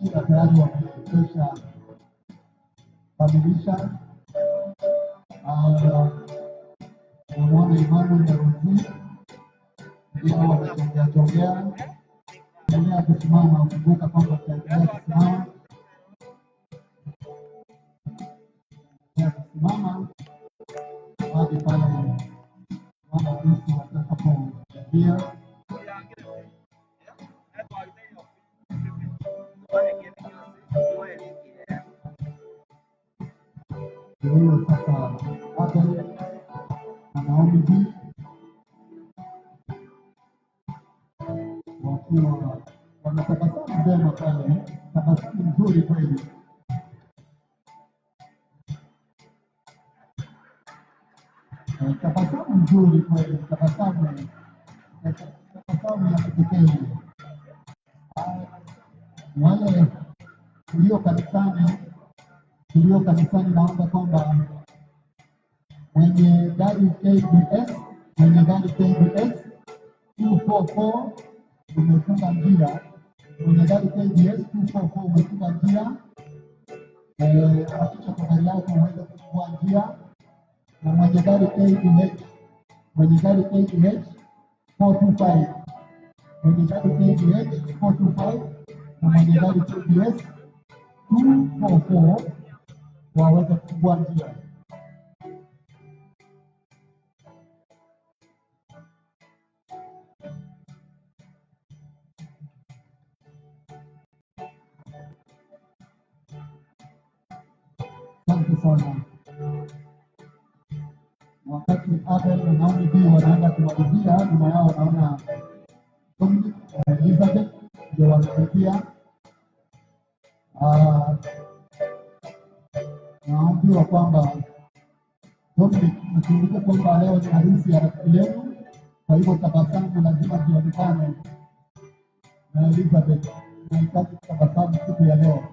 Chira tayari wamekwisha kamilisha. Namwona Emmanuel na Rozi ndio wanachongea chongea. Endelea kusimama, ukumbuka kwamba tutaendelea kusimama. Endelea kusimama hadi pale mama harusi watakapoingia. Ndio huyo sasa Abel na Naomi B wakiwa wanatabasamu vyema pale, tabasamu nzuri kweli. Tabasamu nzuri kweli, tabasamu tabasamu ya kipekee. Wale tulio kanisani, naomba kwamba mwenye gari KBS, mwenye gari KBS 244 umefunga njia, mwenye gari KBS 244 umefunga njia, hakikisha kwa gari yako uweze kufungua njia. Na mwenye gari KBH, mwenye gari KBH 425, mwenye gari KBH 425 na mwenye gari KBS 244 waweze kufungua njia. Asante sana. Wakati Abel na Naomi B wanaenda kumalizia, nyuma yao naona Dominic na Elizabeth ndio wanaingia. Naambiwa kwamba Dominic, mkumbuke kwamba leo ni harusi ya rafiki yenu, kwa hivyo tabasamu lazima zionekane. Na Elizabeth, nahitaji tabasamu siku ya leo.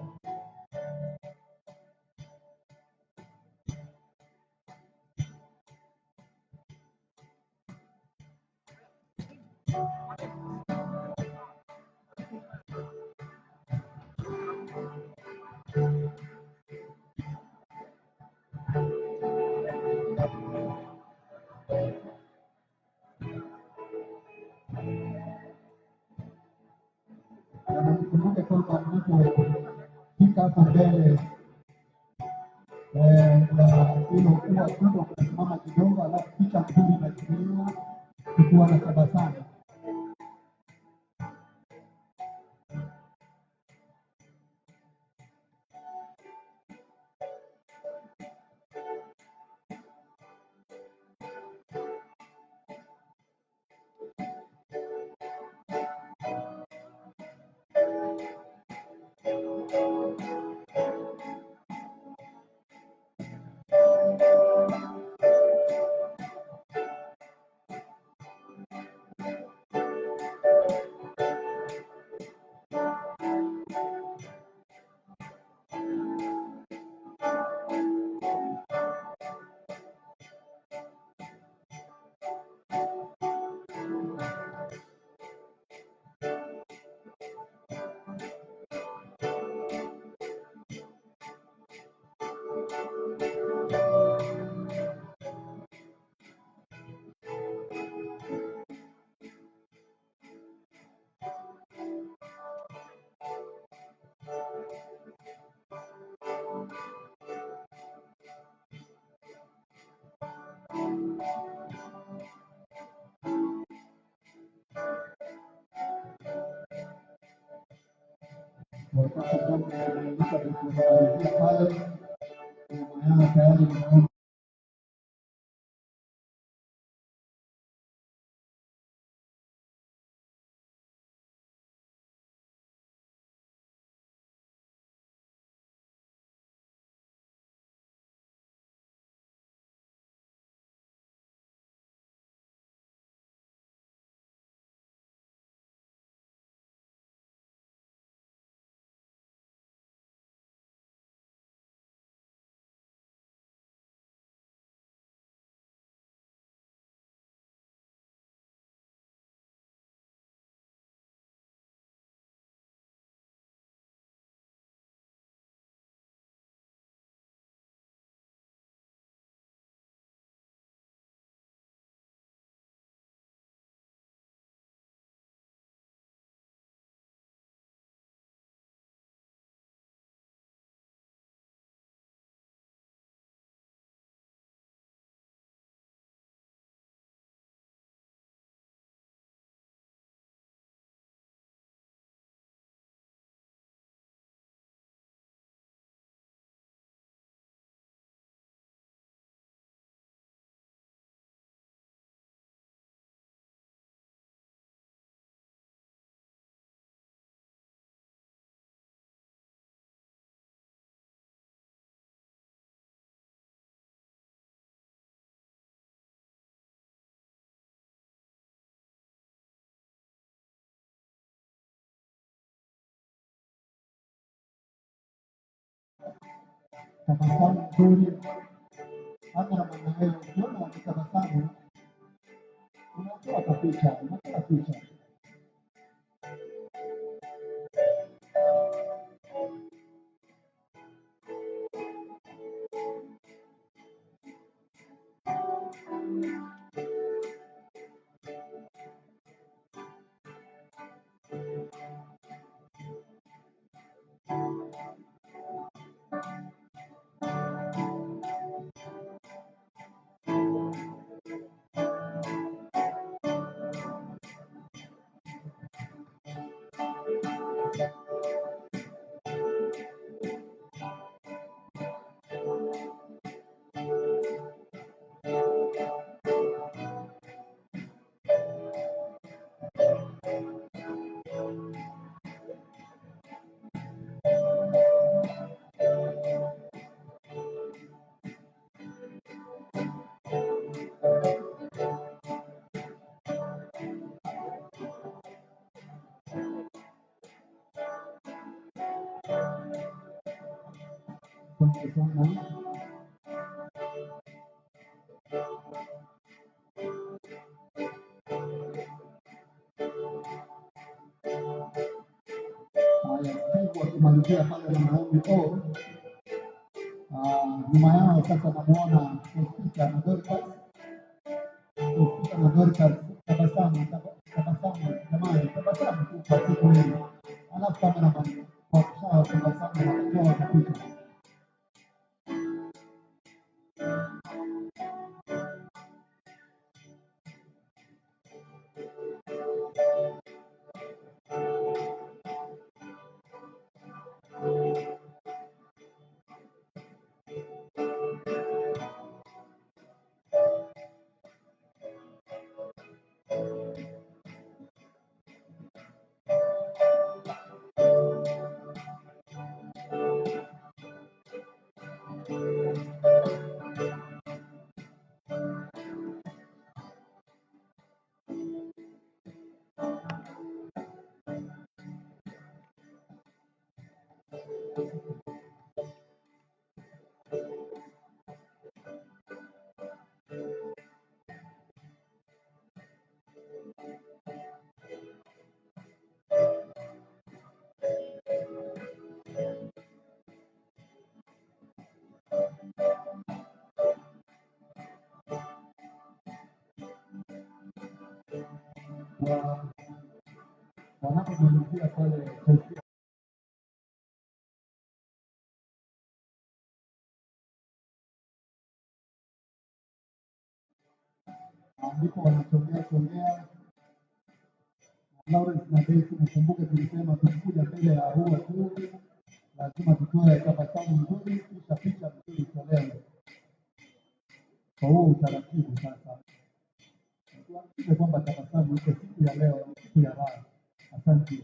Na mkumbuke kwamba mnapofika hapo mbele ya hilo ua kubwa, kusimama kidogo, alafu picha nzuri inachukuliwa tukiwa na tabasamu. Wakati Dominic na Elizabeth wanamalizia pale, nyuma yao tayari naona Tabasamu nzuri. Cameraman na wewe ukiona wakitabasamu unatoa kapicha, unatoa picha. Asante sana. Haya, Steve wakimalizia pale na Naomi O. Nyuma yao sasa namuona Sofita na Dorcas. Sofita na Dorcas, tabasamu, tabasamu jamani, tabasamu tu kwa siku hii. Alafu cameraman kwa kushawa tabasamu na kutoa kapicha. Wanapomalizia pale Sofia ndipo wanasongea songea. Lawrence na Daisy, mkumbuke tulisema tukikuja mbele ya huu wakuu lazima tutoe tabasamu nzuri, kisha picha nzuri itolewe. Kwa huo utaratibu sasa tuhakikishe kwamba tabasamu iko siku ya leo, ni siku ya raha. Asante.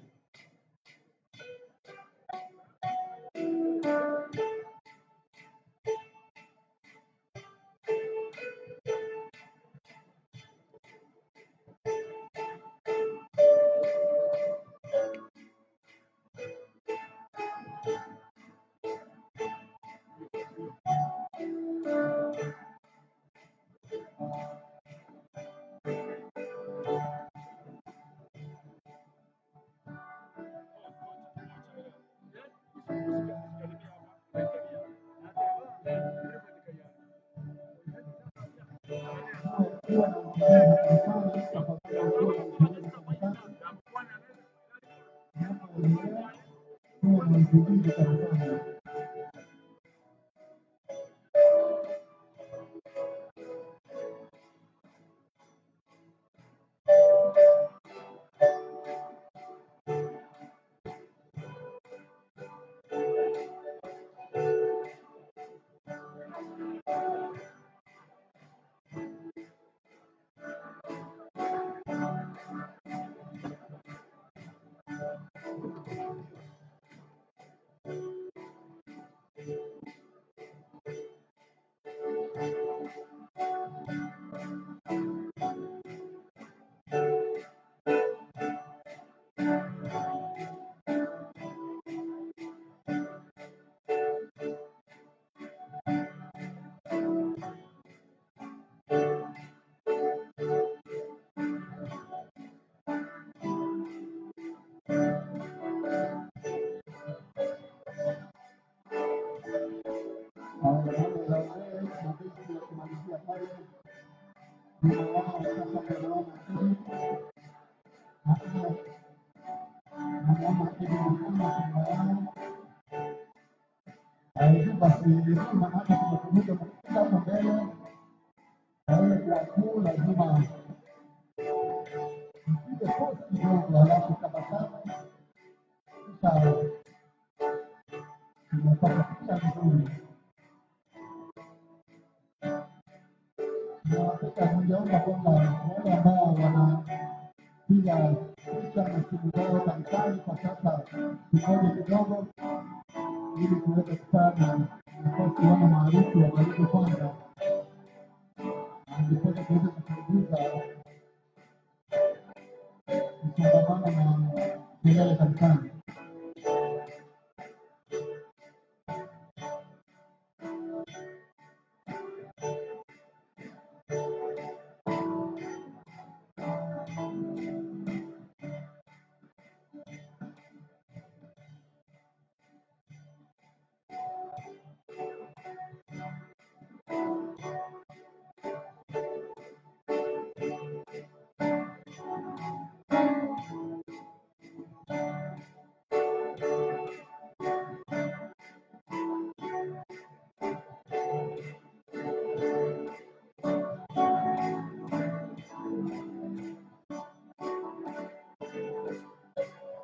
Kuwa na utulivu kanisani, tafadhali kuwa na utulivu kanisani. Tunapoendelea kuwa na utulivu kanisani. hapa naona naona Edwin nyuma yao. Hivyo basi maana tunakumbuka kufika hapo mbele na ile kwa kuu lazima mpige post kidogo, halafu tabasamu, kisha tunapata picha nzuri. Na hakika ningeomba kwamba wale ambao wanapiga picha na simu zao kanisani kwa sasa tukoje kidogo, ili tuweze kupata nafasi wana maarufu wamalize kwanza, na ndiposa tuweze kupunguza msongamano na kelele kanisani.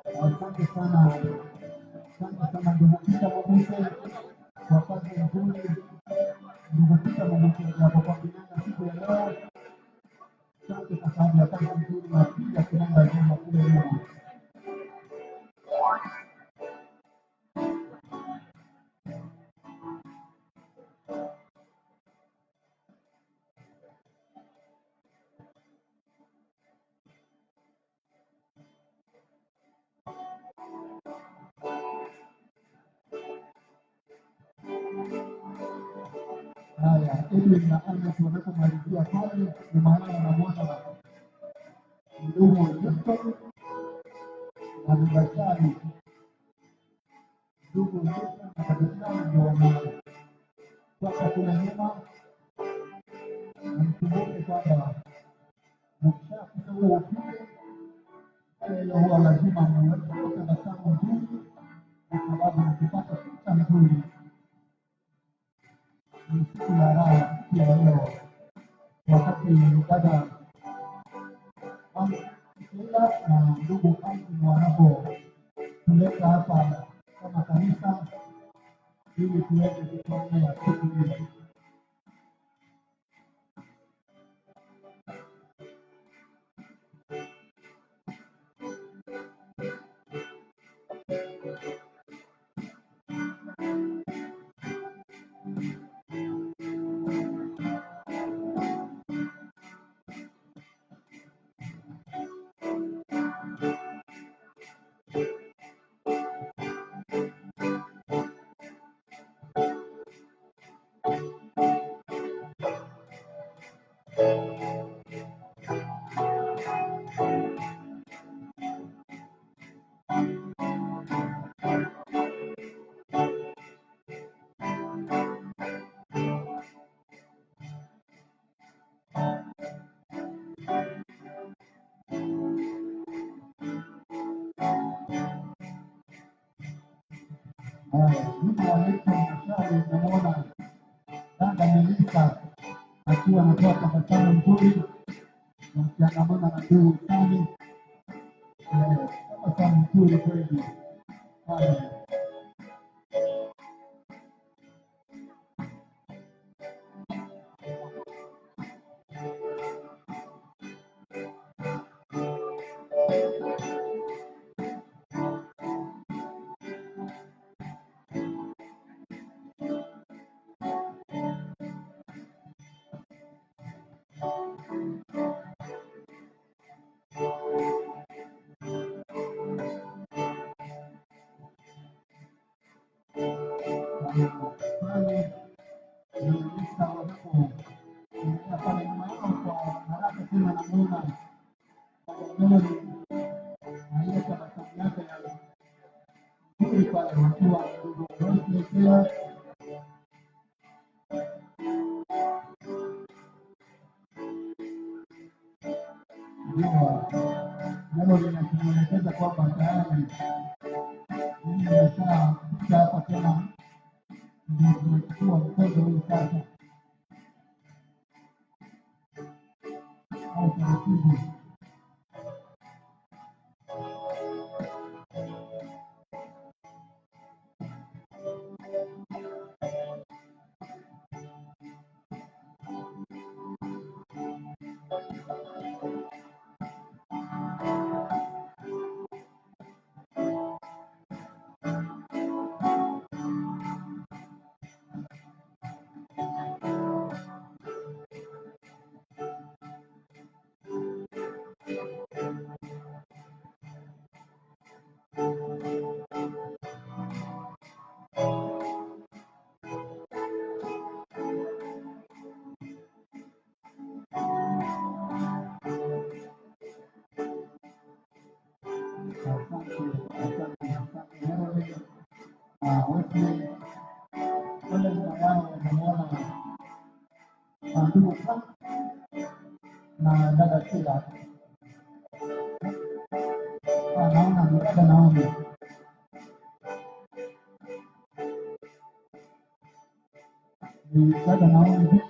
Asante sana, asante sana ndugu Peter Muguse kwa kazi nzuri. Ndugu Peter Muguse hapo kwa Kinanda siku ya leo, asante kwa sababu ya kazi nzuri na pia kinanda njema kule nyuma. Haya, Edwin na Agnes wanapomalizia pale, nyuma yao wanamwona ndugu Newton na Mubashari. Ndugu Newton na Mubashari ndio wanatoka kule nyuma, na mkumbuke kwamba mkishafika huo upinde pale, huwa lazima muweke tabasamu nzuri, kwa sababu mkipata picha nzuri ni siku ya raha, siku ya leo, wakati dada Angela na ndugu Anthony wanapotuleta hapa kama kanisa ili tuweze kufanya siku hiyo. Nyuma ya Milton Mashari namuona dada Melissa akiwa anatoa tabasamu nzuri na akiandamana na ndugu Sami. Tabasamu nzuri kweli pale. Pale na Melissa wanapoendelea pale nyuma yao kwa haraka tena, namuona dada Mary na ile tabasamu yake ya nzuri pale, wakiwa ndugu Wesley pia. Nalo linatuelekeza kwamba tayari mimi nimeshafika hapa tena, ndio tunachukua mkondo huu sasa au taratibu. Asante, asante, asante Herode na Wesley. Wale nyuma yao namuona ndugu Frank na dada Sheila. Naona ni dada Naomi. Ni dada Naomi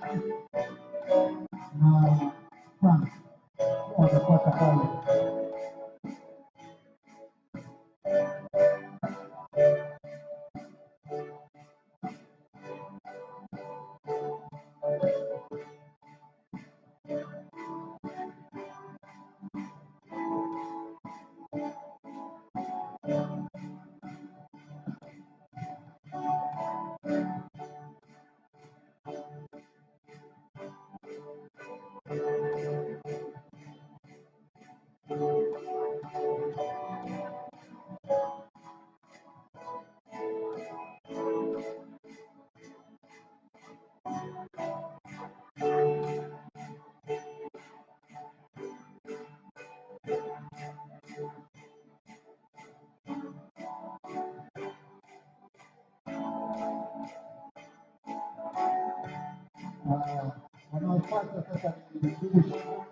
na Frank watafuata pale. Wanaofuata sasa ni ndugu Shida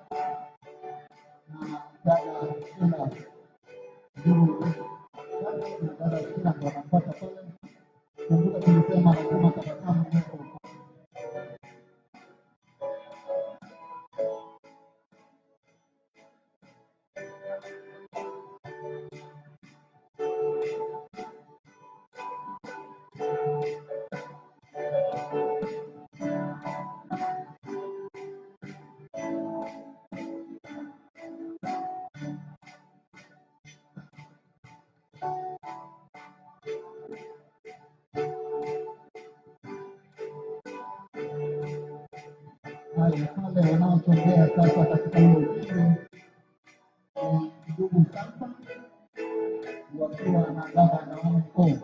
na dada Sheila. Ndugu na dada Sheila ndio wanafuata pale. Kumbuka tulisema lazima tabasamu iwepo. Haya, pale wanaotembea sasa katika huo ukumbi ni ndugu Samson wakiwa na dada Naomi O.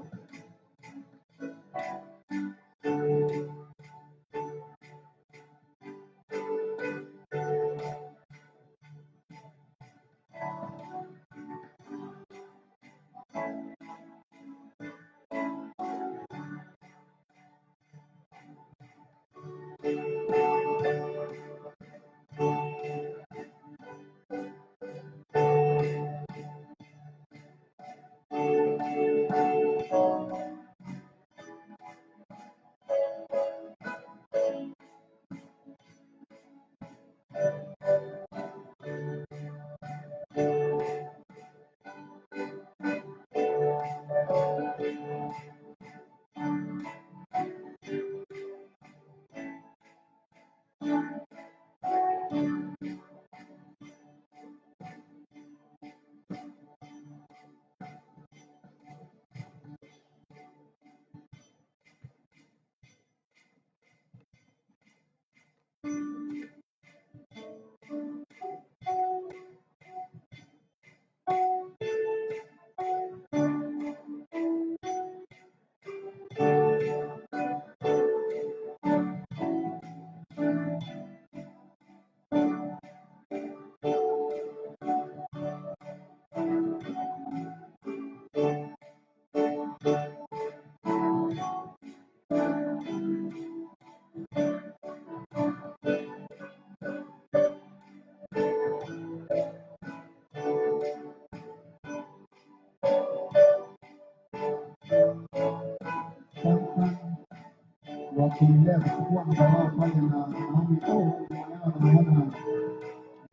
Wakiendelea kuchukua muda wao pale na Naomi O, nyuma yao namuona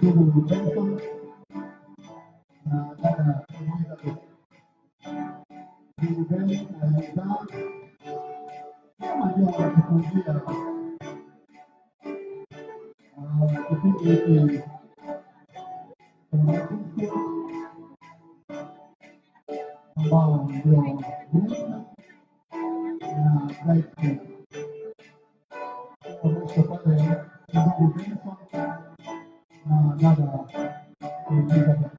ndugu Benson na dada Elizabeth. Ndugu Ben na Eliza kama ndio wanatufungia kipindi hiki cha Wakristo ambao ndio groom na bridegroom. Kwa mwisho pale ndugu Benson na dada Elizabeth.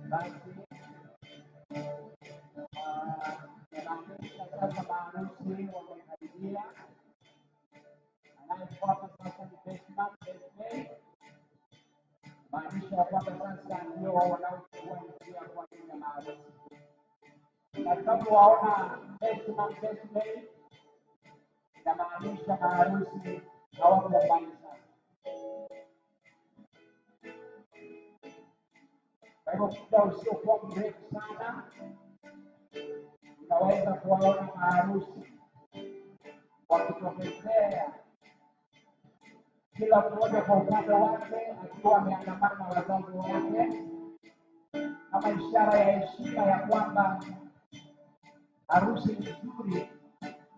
Basi inamaanisha sasa maharusi wamekaribia. Anayefuata sasa ni best man, best man, maanisha ya kwamba sasa ndio wanaochukua njia kwa ajili ya maharusi. Na tunapowaona best man, best man, inamaanisha maharusi hawako mbali sana. Kwa hivyo muda usiokuwa mrefu sana unaweza kuwaona maharusi wakitokezea, kila mmoja kwa upande wake akiwa ameandamana na wazazi wake, kama ishara ya heshima ya kwamba harusi ni nzuri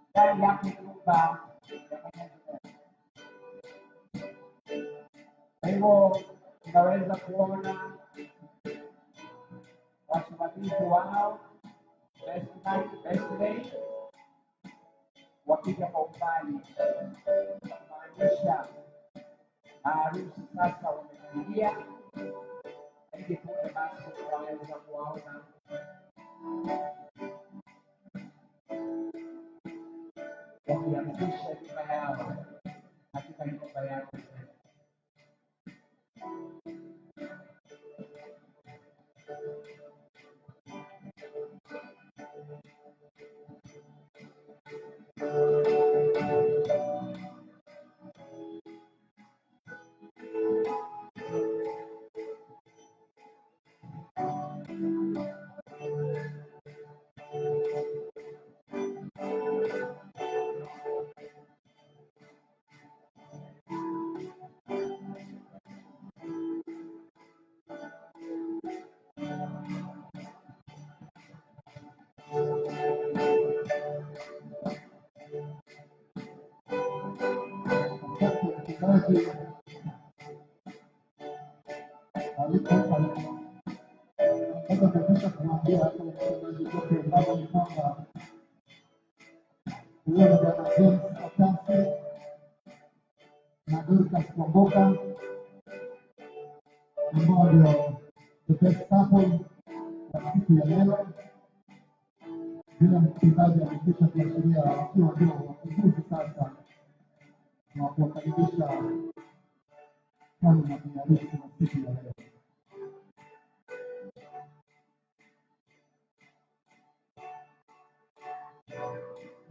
ndani yake nyumba ya Mwenyezi Mungu. Kwa hivyo tunaweza kuona wasimamizi wao best man, best lady wakija kwa umbali, kumaanisha maharusi sasa wamefikia, na hivi punde basi tunaweza kuwaona wakianzisha nyumba yao katika nyumba yao. Asante mchungaji. Sasa tumekwisha kuambia hapa mchungaji Geoffrey Ndama ni kwamba huyo ni Bwana James Atasi na Dorcas Kwamboka ambao ndio the best couple wa siku ya leo. Vile mchungaji amekwisha kuashiria, wakiwa ndio wafunguzi sasa na kuwakaribisha bwana na bibi harusi wa siku ya leo.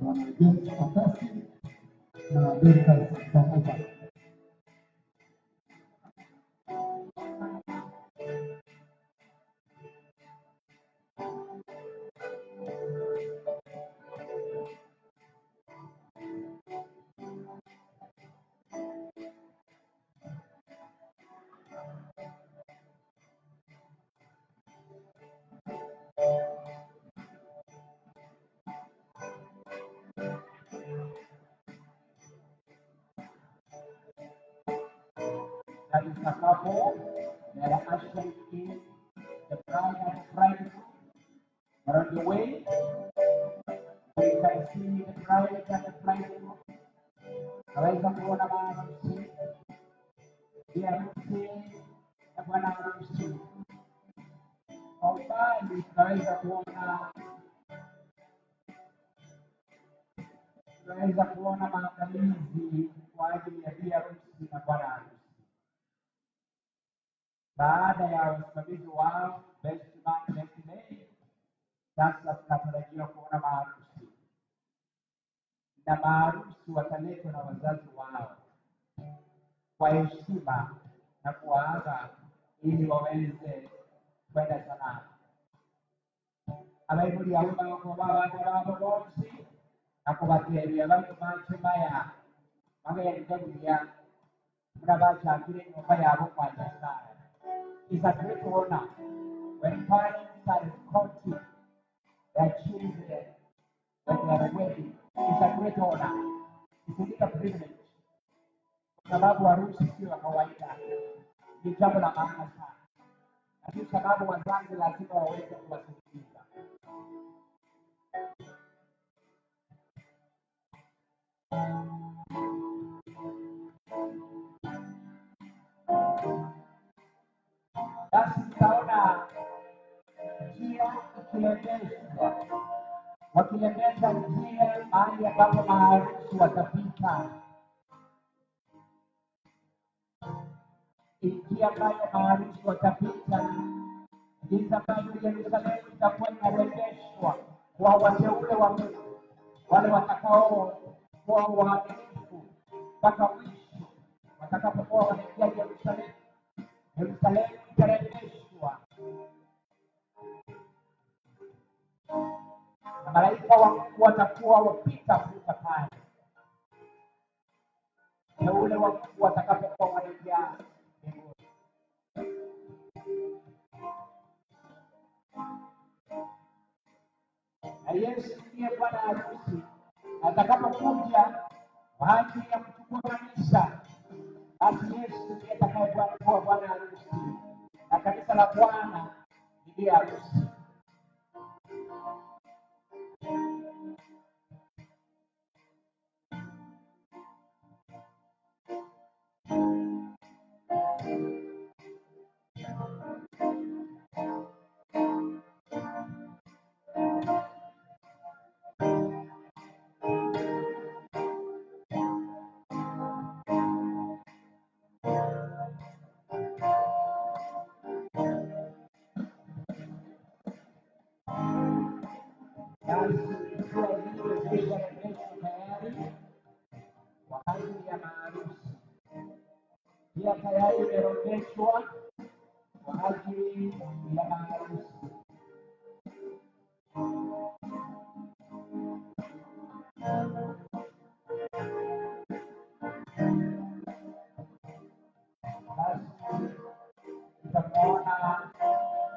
Bwana James Atasi na Dorcas Kwamboka. That is the couple that are ushering in the bride and the bridegroom. But on the way, we can see the bride and the bridegroom. Naweza kuona maharusi, bi harusi na bwana harusi. Kwa umbali tunaweza kuona maandalizi kwa ajili ya bi harusi na bwana harusi. Baada ya wasimamizi wao best man, best lady, sasa tunatarajiwa kuona maharusi, na maharusi wataletwa na wazazi wao kwa heshima na kuwaaga ili waweze kwenda salama. Abaibuli abo bakoba abana babo bonsi nakubateebya bali macho maya bagenda bulya muna bachakire enyumba yabo kwa Nyasaye. It's a great honor when parents are courting their children when they are wedding. It's a great honor. It's indeed a privilege. Kwa sababu harusi sio ya kawaida, ni jambo la maana sana, na ndio sababu wazazi lazima waweze kuwasikiliza. Basi tutaona njia ikilembeshwa, wakilembesha njia mahali ambapo maharusi watapita, njia ambayo maharusi watapita, jinsi ambavyo Yerusalemu itakuwa inarembeshwa kwa wateule wa Mungu, wale watakao kuwa waaminifu mpaka mwisho, watakapokuwa wanaingia Yerusalemu. Yerusalemu itarembeshwa na malaika wa Mungu watakuwa wapita pita pale, wateule wa Mungu watakapokuwa wanaingia mbinguni. Na Yesu ndiye bwana harusi atakapokuja kwa ajili ya kuchukua kanisa, basi Yesu ndiye atakayekuwa bwana harusi, na kanisa la Bwana ni bi harusi. Basi ikiwa hiyo imekwisha rembeshwa tayari kwa ajili ya maharusi, pia tayari imerembeshwa kwa ajili ya maharusi. Basi tutamuona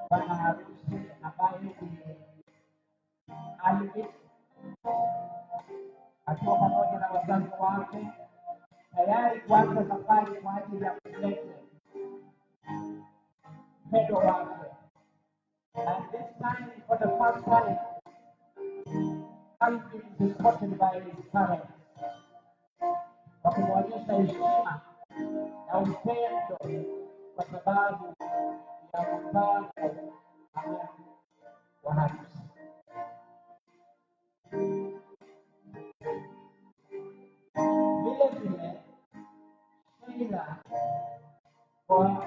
bwana harusi ambaye ni Ali akiwa pamoja na wazazi wake tayari kuanza safari kwa ajili ya kulete mpendwa wake. And this time, for the first time, Calvin is escorted by his parents, wakimwonyesha heshima na upendo kwa sababu ya mpango wa harusi. Vile vile Sheila kwa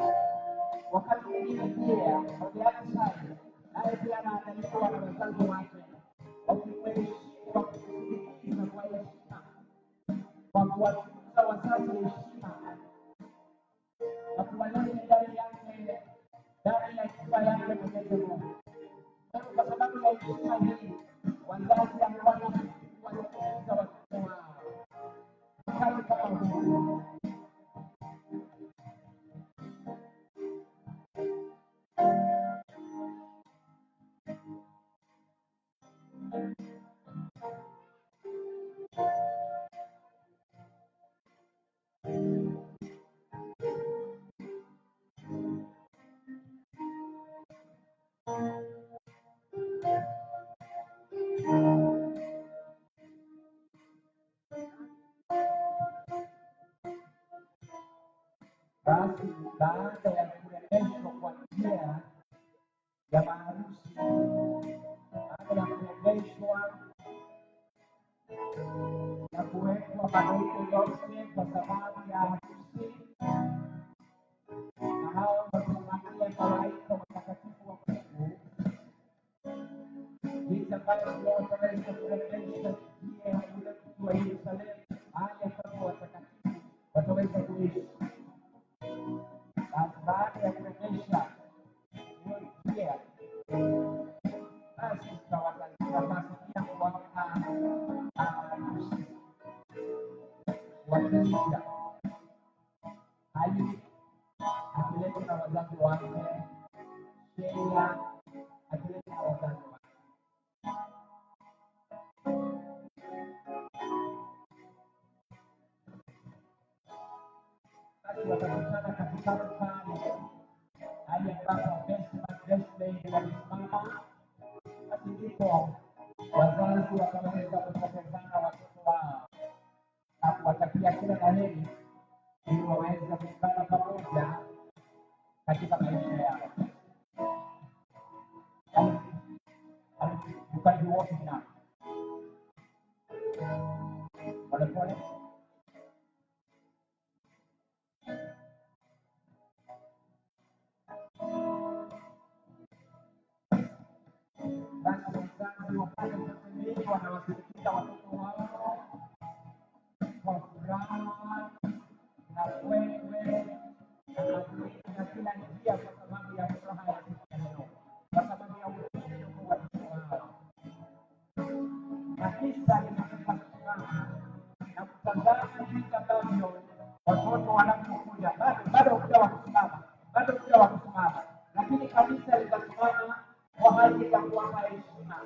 wakati mwingine pia, on the other side, naye pia anaandaliwa na wazazi wake wakimheshimu, wakimsindikiza kwa heshima, kwa kuwatunza wazazi heshima na kuwaleta ndani yake, ndani ya nyumba yake Mwenyezi Mungu. Kwa sababu ya heshima hii, wazazi hawana kuwasindikiza watoto wao wakati kama huu. Basi baada ya kurembeshwa kwa njia ya maharusi, baada ya kurembeshwa na kuwekwa madoido yote kwa sababu ya harusi, na hao wasimamia malaika watakatifu wa Mungu, jinsi ambavyo wataweza kurembesha njia ya ule mji wa Yerusalemu, mahali ambapo watakatifu wataweza kuishi. Baada ya kurembesha hiyo njia, basi tutawatazamia kuwaona harusi wakija, Ali akiletwa na wazazi wake, Sheila akiletwa na wazazi wake. Basi watakutana katikati pale, hali ambapo best man, best lady walisimama. Basi ndipo wazazi wakaweza kupokezana watoto wao na kuwatakia kila la heri ili waweze kuungana pamoja katika maisha yao. You can be walking now. Pole pole. Basi wazazi wa pande zote mbili wanawasindikiza watoto wao kwa furaha na wewe na kila njia, kwa sababu ya furaha ya siku ya leo, kwa sababu ya upendo kwa watoto wao. Kanisa linaweza kusimama na kutazama jinsi ambavyo watoto wanapokuja, bado muda wa kusimama, bado muda wa kusimama, lakini kanisa litasimama kwa ajili ya kuwapa heshima.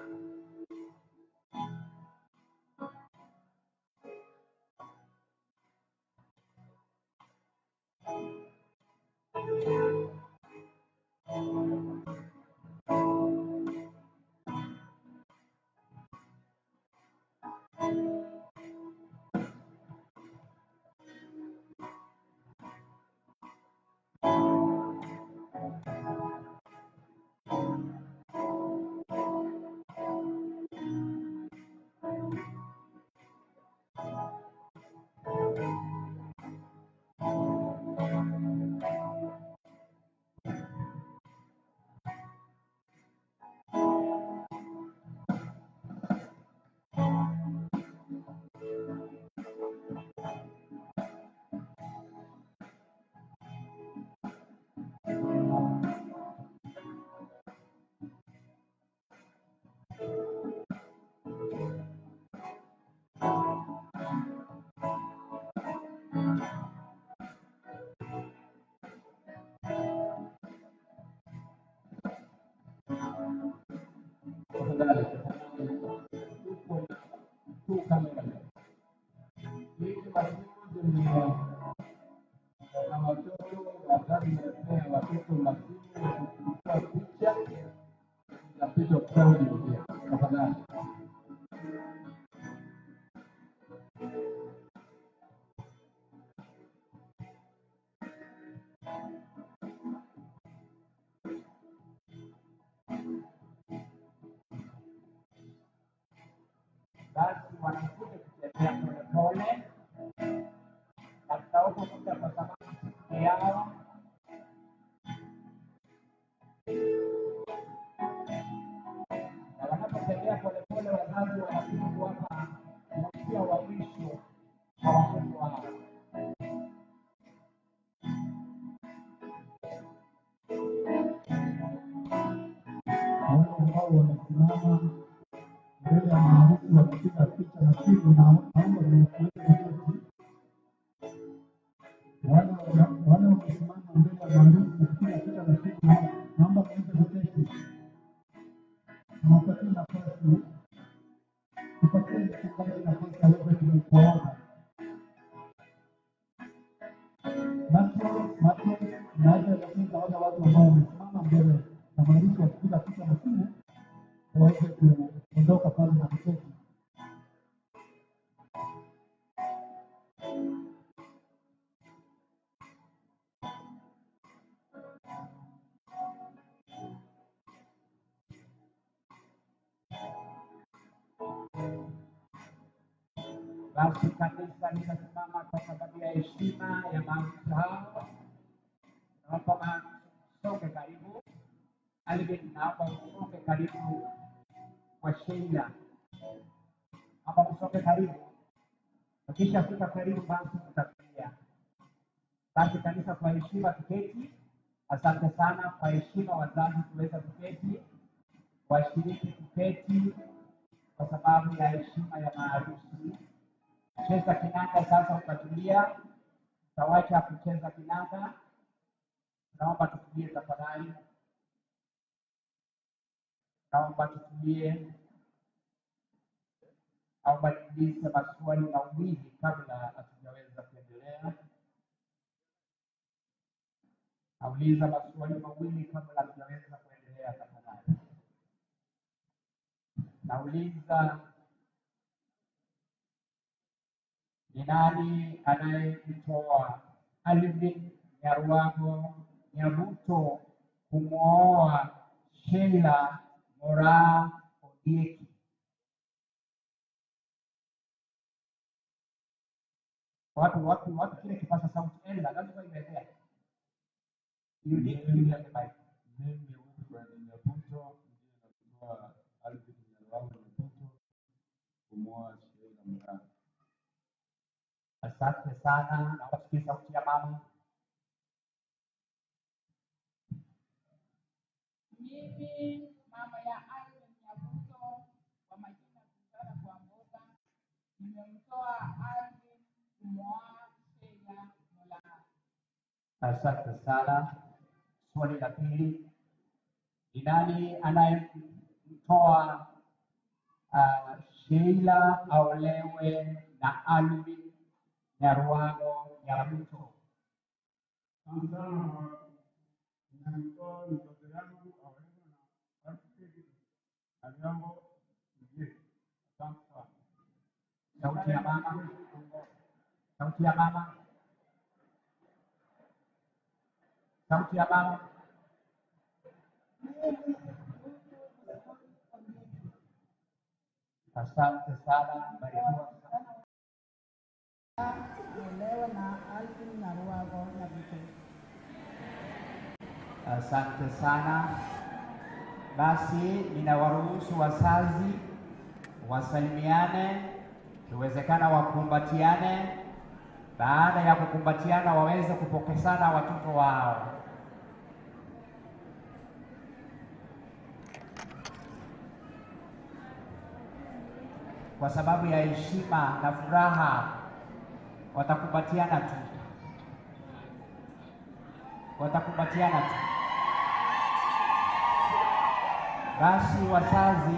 Tafadhali, tuko na two kamera. Hizi masimu zime na watoto, wazazi wanapea watoto masimu. kuwapa wasia wa mwisho kwa watoto wao. Wale ambao wamesimama mbele ya maharusi wakipiga picha na simu, naomba muweze kuketi. Wale wamesimama mbele ya maharusi wakipiga picha na simu, naomba muweze kuketi. Tuwapatie nafasi, tupatie mchungaji nafasi aweze kuwaona. Matron, naweza elekeza wale watu ambao wamesimama mbele na maharusi wakipiga picha na simu waweze kuondoka pale na kuketi. Basi kanisa litasimama kwa sababu ya heshima ya maharusi hao. Naomba maharusi msonge karibu. Alvin, naomba usonge karibu kwa Sheila. Naomba msonge karibu. Ukishafika karibu, basi tutatulia. Basi kanisa, kwa heshima tuketi. Asante sana kwa heshima, wazazi tuweze kuketi, washiriki kuketi kwa sababu ya heshima ya maharusi. Cheza kinanda sasa, utatulia. Utawacha kucheza kinanda. Naomba tutulie tafadhali, naomba tutulie. Naomba niulize maswali mawili kabla hatujaweza kuendelea. Nauliza maswali mawili kabla hatujaweza kuendelea tafadhali. Nauliza, ni nani anayemtoa Alvin Nyarwago Nyabuto kumwoa Sheila Moraa Ondieki? Watu kile kipaza sauti Ella, that's why you are there. You need to give them the mic. Mimi Wilfred Nyabuto ndiye namtoa Alvin Nyarwago Nyabuto kumwoa Sheila Moraa. Asante sana, naomba tusikie sauti ya mama. Mimi mama ya Alvin Nyabuto kwa majina Suzana Kwamboka nimemtoa Alvin kumwoa Sheila Moraa. Asante sana. Swali la pili, ni nani anayemtoa Sheila aolewe na Alvin Nyarwago Nyabuto? Asante sana, ninamtoa mtoto yangu aolewe na Alfred Nyarwago Ondieki. Asante sana. Sauti ya mama, sauti ya mama, sauti ya mama. Asante sana, barikiwa sana. Olewe na Alvin Nyarwago Nyabuto. Asante sana. Basi ninawaruhusu wazazi wasalimiane, ikiwezekana wakumbatiane. Baada ya kukumbatiana, waweze kupokezana watoto wao. Kwa sababu ya heshima na furaha, watakumbatiana tu, watakumbatiana tu. Basi wazazi,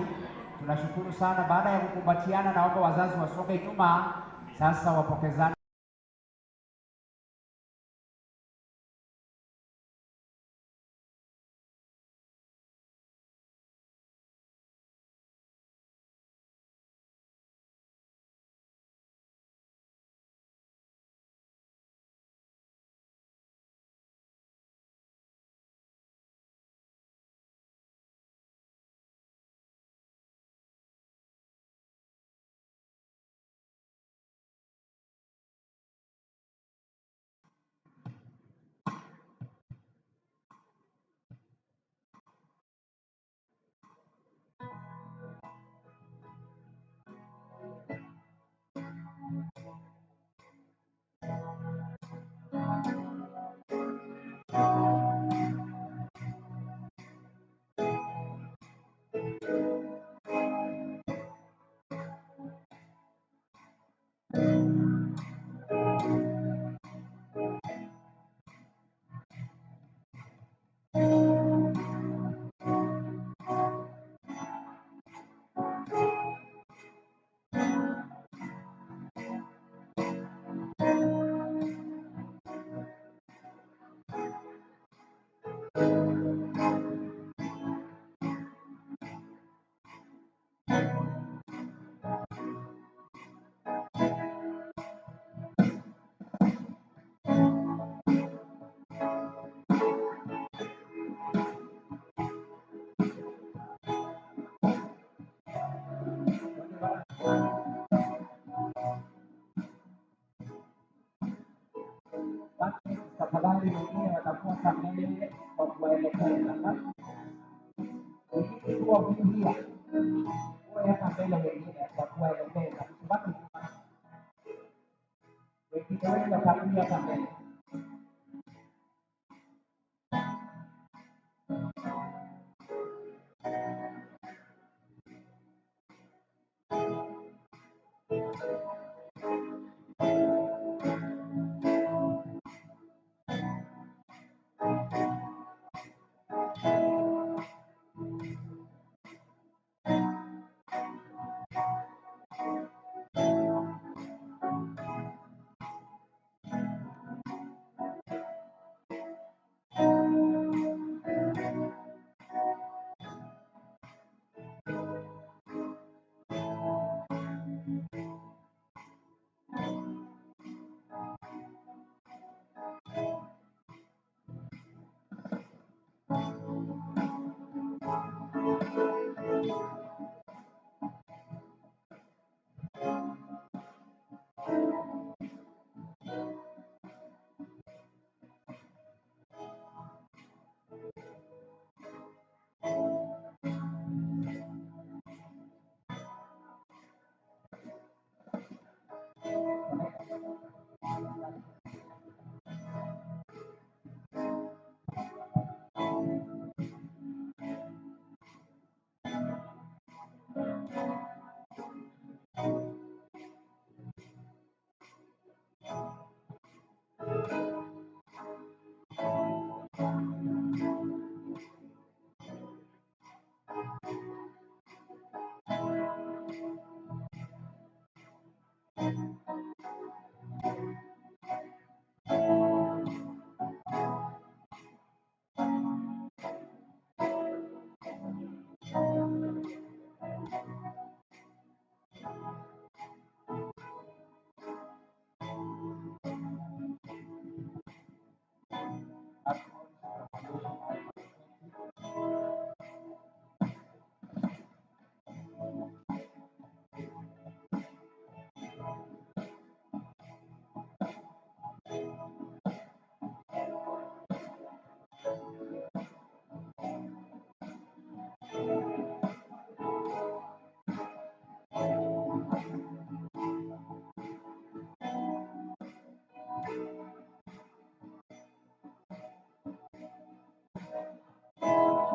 tunashukuru sana. Baada ya kukumbatiana, naomba wazazi wasonge nyuma sasa, wapokezane. Tafadhali wengine watafuata mbele kwa kuwaelekeza. We need two of you here. Wewe hapa mbele, wengine kwa kuwaelekeza. Msibaki nyuma. Wengine wengi watakuja hapa mbele.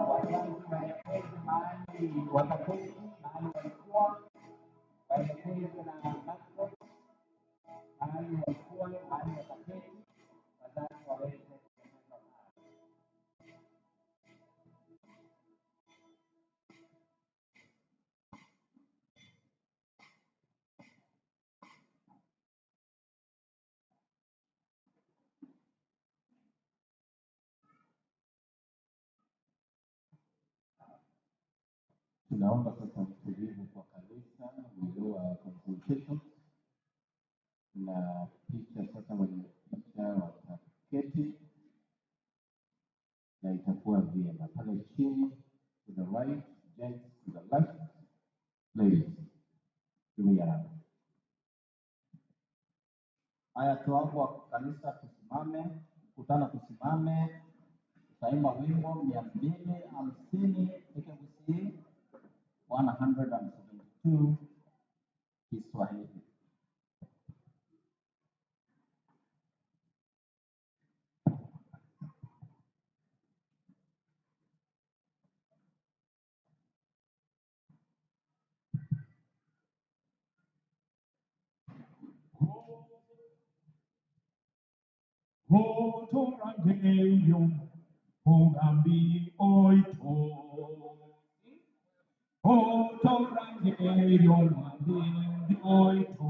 Wazazi waelekeze mahali wataketi, mahali walikuwa, waelekezwe na mascot mahali walikuwa, mahali wataketi, wazazi waweze kuelezwa mahali. Tunaomba sasa utulivu kwa kanisa, we do a consultation na picha. Sasa wenye picha wataketi na itakuwa vyema pale chini, to the right, gents to the left, please tumia haraka. Haya, tuangu wa kanisa tusimame, mkutano tusimame, tutaimba wimbo 250 AKBC 172 Kiswahili. Hotorangeyo, Hogambi oito. Hotorangeyo, Mambi oito.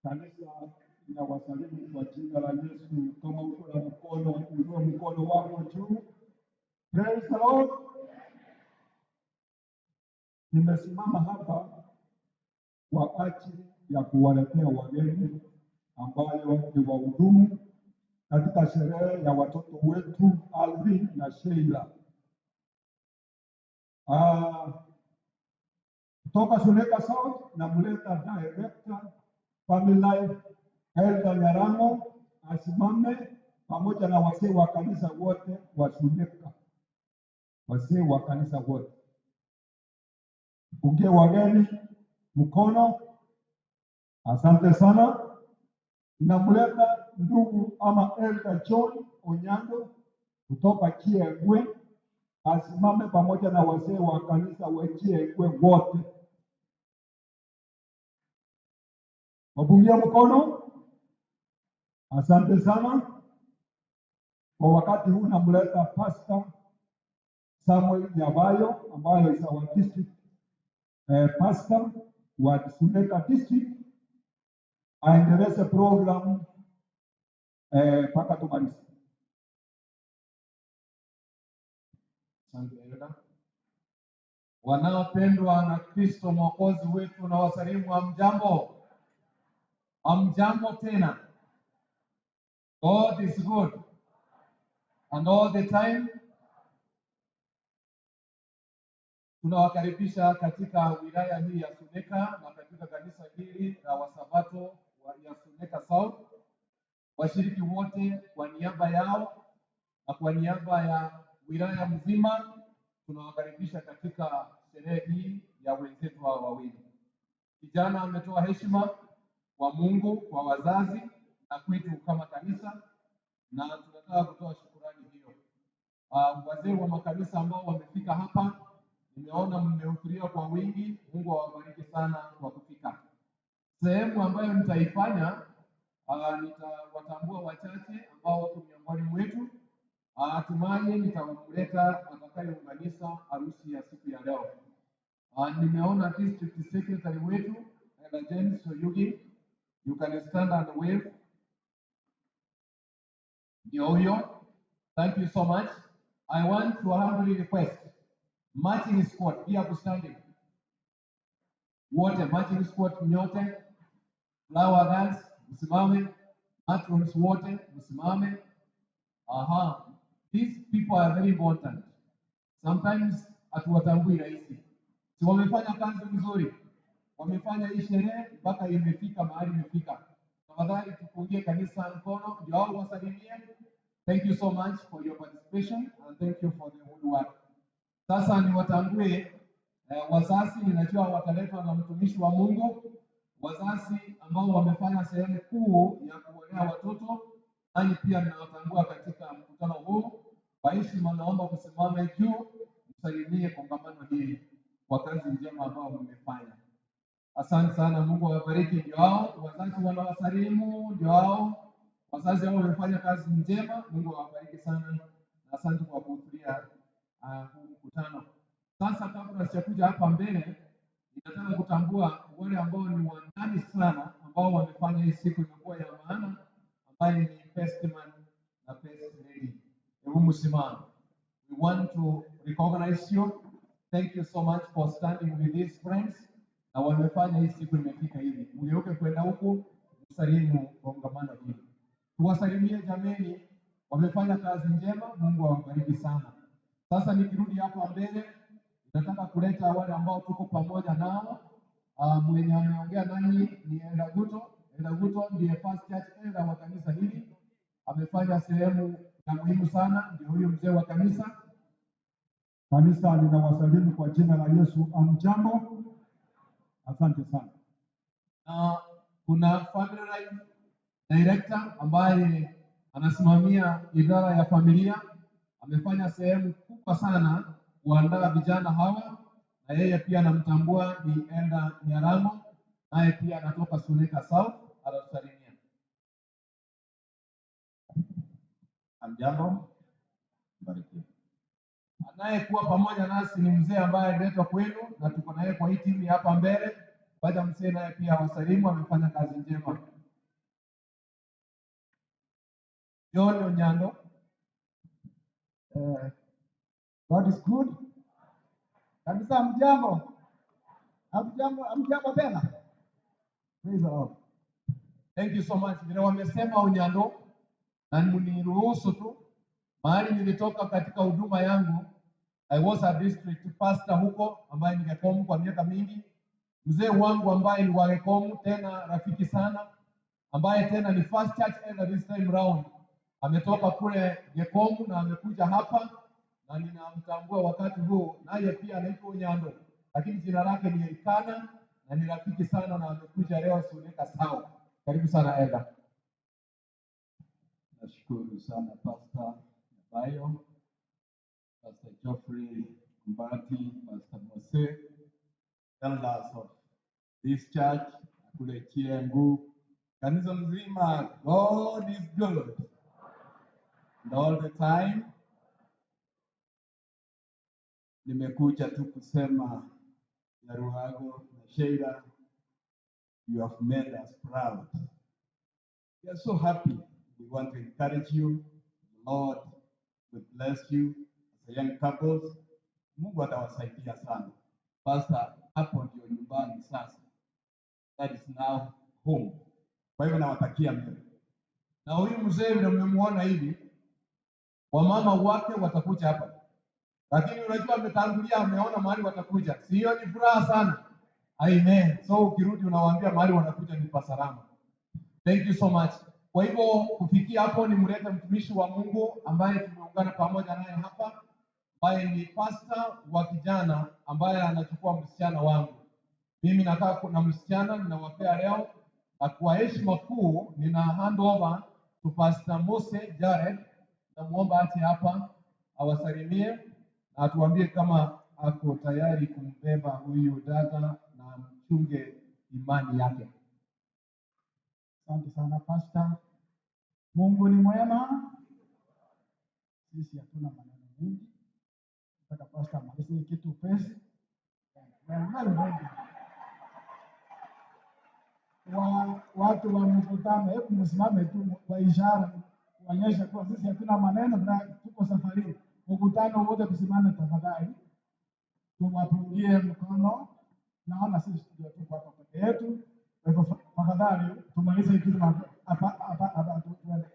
Kanisa inawasalimu kwa jina la Yesu. Kama uko na mkono, inua mkono wako juu. Praise the Lord. Nimesimama hapa kwa ajili ya kuwaletea wageni ambayo ni wahudumu katika sherehe ya watoto wetu Alvin na Sheila. Kutoka Suneka South namleta director Family Life Elda Nyarango asimame pamoja na wazee wa kanisa wote wa Suneka, wazee wa kanisa wote. Pungie wageni mkono. Asante sana. Namleta ndugu ama Elda John Onyango kutoka Chiengwe asimame pamoja na wazee wa kanisa wa Chiengwe wote. Wapungie mkono. Asante sana. Kwa wakati huu namleta Pastor Samuel Nyabayo ambayo is our district pastor wa Suneka district aendeleze program mpaka tumalize. Asante Elda. Wanaopendwa na Kristo Mwokozi wetu na wasalimu, hamjambo? Hamjambo tena. God is good and all the time. Tunawakaribisha katika wilaya hii ya Suneka na katika kanisa hili la Wasabato ya Suneka South. Washiriki wote kwa niaba yao na kwa niaba ya wilaya mzima tunawakaribisha katika sherehe hii ya wenzetu hao wawili. Kijana ametoa heshima kwa Mungu, kwa wazazi na kwetu kama kanisa, na tunataka kutoa shukurani hiyo. Wazee wa makanisa ambao wamefika hapa, nimeona mmehudhuria kwa wingi. Mungu awabariki sana kwa kufika. Sehemu ambayo nitaifanya, nitawatambua wachache ambao wako miongoni mwetu. Hatimaye nitamleta atakayeunganisha harusi ya siku ya leo. Nimeona district secretary wetu Elder James Oyugi, you can stand and wave. Ndio huyo. Thank you so much. I want to humbly request marching squad be upstanding. Wote marching squad nyote, flower girls msimame, matrons wote msimame. Aha, these people are very important. Sometimes hatuwatambui rahisi. Si wamefanya kazi mzuri, wamefanya hii sherehe mpaka imefika mahali imefika. Tafadhali tupungie kanisa mkono ndio hao wasalimie. Thank you so much for your participation and thank you for the good work. Sasa niwatambue wazazi, ninajua wataletwa na mtumishi wa Mungu, wazazi ambao wamefanya sehemu kuu ya kuwalea watoto, nanyi pia ninawatambua katika mkutano huu. Kwa heshima, naomba msimame juu msalimie kongamano hili kwa kazi njema ambao mmefanya. Asante sana, Mungu awabariki. Ndio hao wazazi wanawasalimu, ndio hao wazazi hao wamefanya kazi njema. Mungu awabariki sana na asante kwa kuhudhuria huu mkutano. Sasa kabla sijakuja hapa mbele, ninataka kutambua wale ambao ni wandani sana ambao wamefanya hii siku imekuwa ya maana, ambaye ni best man na best lady. Hebu msimame. We want to recognize you. Thank you so much for standing with these friends. Na wamefanya hii siku imefika hivi. Mgeuke kwenda huku, msalimu kongamano hili. Tuwasalimie jameni, wamefanya kazi njema. Mungu awabariki sana. Sasa nikirudi hapa mbele, nataka kuleta wale ambao tuko pamoja nao. Mwenye ameongea nanyi ni Elder Guto. Elder Guto ndiye first church elder wa kanisa hili, amefanya sehemu ya muhimu sana, ndio huyu mzee wa kanisa. Kanisa ninawasalimu kwa jina la Yesu. Amjambo, asante sana. Na kuna family life director ambaye anasimamia idara ya familia, amefanya sehemu kubwa sana kuandaa vijana hawa, na yeye pia anamtambua ni Elder Nyaramo, naye pia anatoka Suneka South, anatusalimia. Hamjambo, mbarikiwe. Anayekuwa pamoja nasi ni mzee ambaye aliletwa kwenu na tuko naye kwa hii timu ya hapa mbele. Wacha mzee naye pia wasalimu, amefanya kazi njema. John Onyando. God is good. Kanisa mjambo. Hamjambo, hamjambo tena. Praise the Lord. Thank you so much. Vile wamesema Onyando, na mniruhusu tu, mahali nilitoka katika huduma yangu, I was a district pastor huko ambaye ni Gekomu kwa miaka mingi. Mzee wangu ambaye ni wa Gekomu, tena rafiki sana, ambaye tena ni first church elder this time round, ametoka kule Gekomu na amekuja hapa na ninamtambua wakati huu, naye pia anaitwa Onyando, lakini jina lake ni Elikana na ni rafiki sana na amekuja leo Suneka South. Karibu sana Elder. Nashukuru sana Pastor Bayo, Pastor Geoffrey Mbati, Pastor Mose, elders of this church, kule Chiengu, kanisa mzima. God is good and all the time. Nimekuja tu kusema Nyaruhago na Sheila, you have made us proud. We are so happy. We want to encourage you. The Lord will bless you as a young couples. Mungu atawasaidia sana. Pastor, hapo ndio nyumbani sasa. That is now home. Kwa hivyo nawatakia mema. Na huyu mzee vile mmemuona hivi, wamama wake watakuja hapa, lakini unajua ametangulia, ameona mahali watakuja, si hiyo ni furaha sana? Amen. So ukirudi unawaambia mahali wanakuja ni pasalama. Thank you so much. Kwa hivyo kufikia hapo, nimlete mtumishi wa Mungu ambaye tumeungana pamoja naye hapa, ambaye ni pastor wa kijana ambaye anachukua msichana wangu. Mimi nakaa na msichana ninawapea leo, na kwa heshima kuu nina hand over to Pastor Mose Jared. Namuomba ache hapa awasalimie na atuambie kama ako tayari kumbeba huyu dada na mchunge imani yake. Asante sana Pastor. Mungu ni mwema. Sisi hatuna maneno mengi. Nataka Pastor amalize kitu upesi. Well, well. Watu wa mkutano, hebu msimame tu kwa ishara. Kuonyesha kuwa sisi hatuna maneno, tuko safarini. Mkutano wote tusimame tafadhali, tuwapungie mkono. Naona sisi ndio tuko hapa peke yetu, kwa hivyo tafadhali tumalize kitu hapa hapa hapa tuende.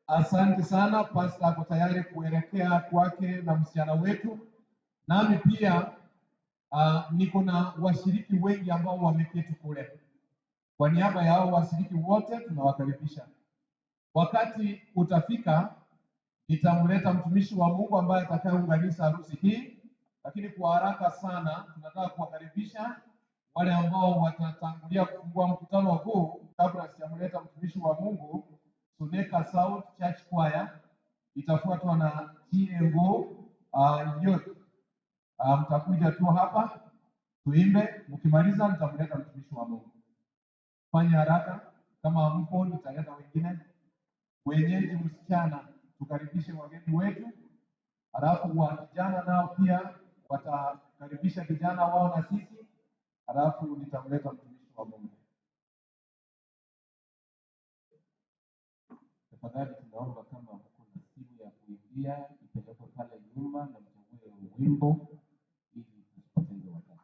Asante sana Pastor, ako tayari kuelekea kwake na msichana wetu. Nami pia niko na washiriki wengi ambao wameketi kule. Kwa niaba ya hao washiriki wote tunawakaribisha. Wakati utafika, nitamleta mtumishi wa Mungu ambaye atakayeunganisha harusi hii, lakini kwa haraka sana tunataka kuwakaribisha wale ambao watatangulia kufungua mkutano huu. Kabla sijamleta mtumishi wa Mungu, Suneka South Church Choir itafuatwa na TNGO Youth. Mtakuja tu hapa tuimbe, mkimaliza nitamleta mtumishi wa Mungu. Fanya haraka, kama mpo nitaleta wengine. Wenyeji msichana, tukaribishe wageni wetu, halafu wa kijana nao pia watakaribisha kijana wao na sisi, halafu nitamleta mtumishi wa Mungu. Tafadhali tunaomba kama mko na simu ya kuimbia ipelekwe pale nyuma na mchague wimbo ili tusipoteze wakati.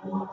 Amen.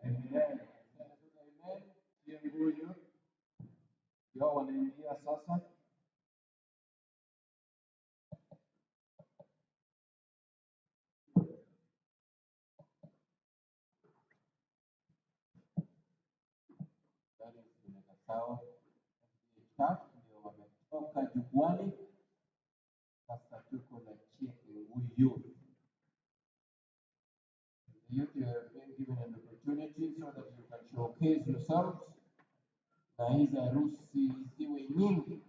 Amen. Kienguyu. Ndio wanaingia sasa. That is Suneka South staff ndio wametoka jukwani. Sasa tuko na Chienguyu Youth. The youth, you have been given an opportunity so that you can showcase yourselves, na hizi harusi ziwe nyingi.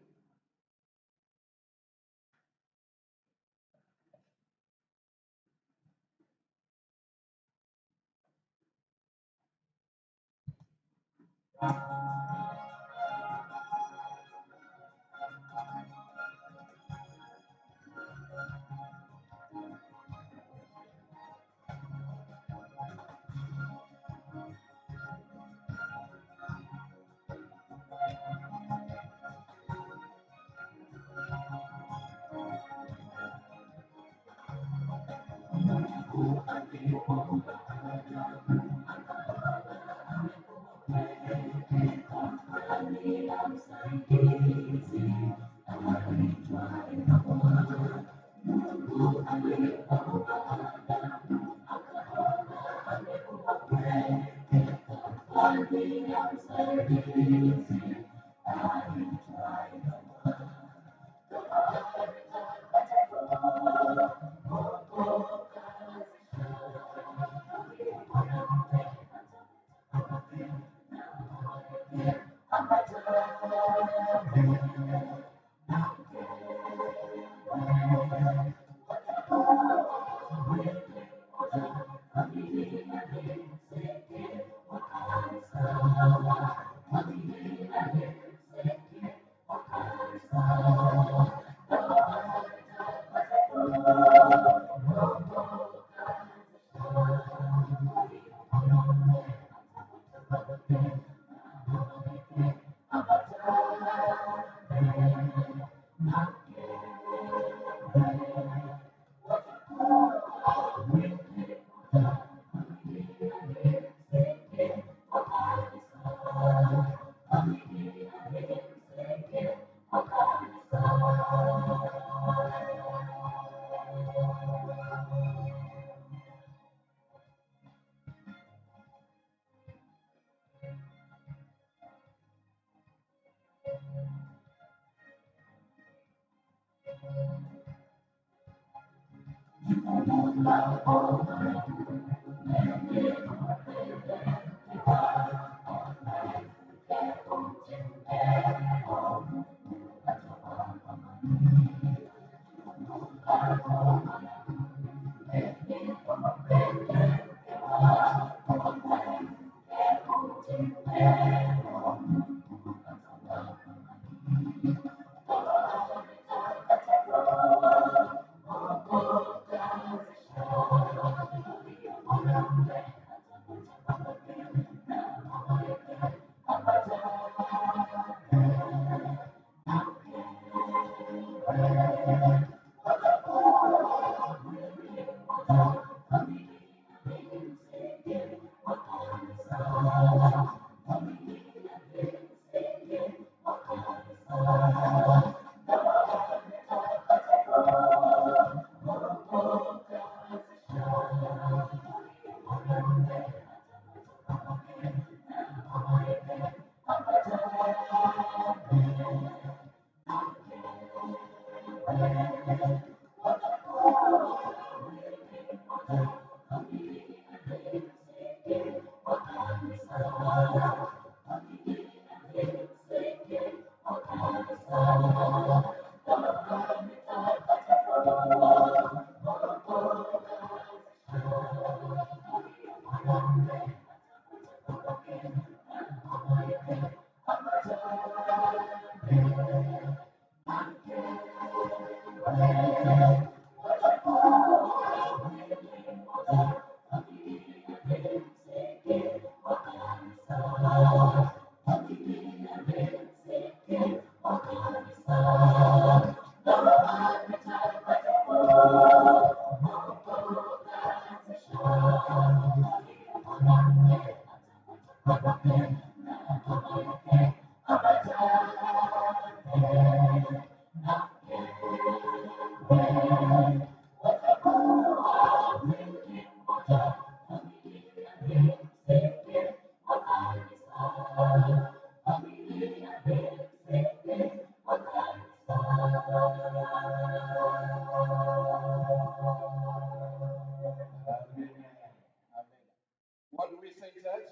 What do we say, church?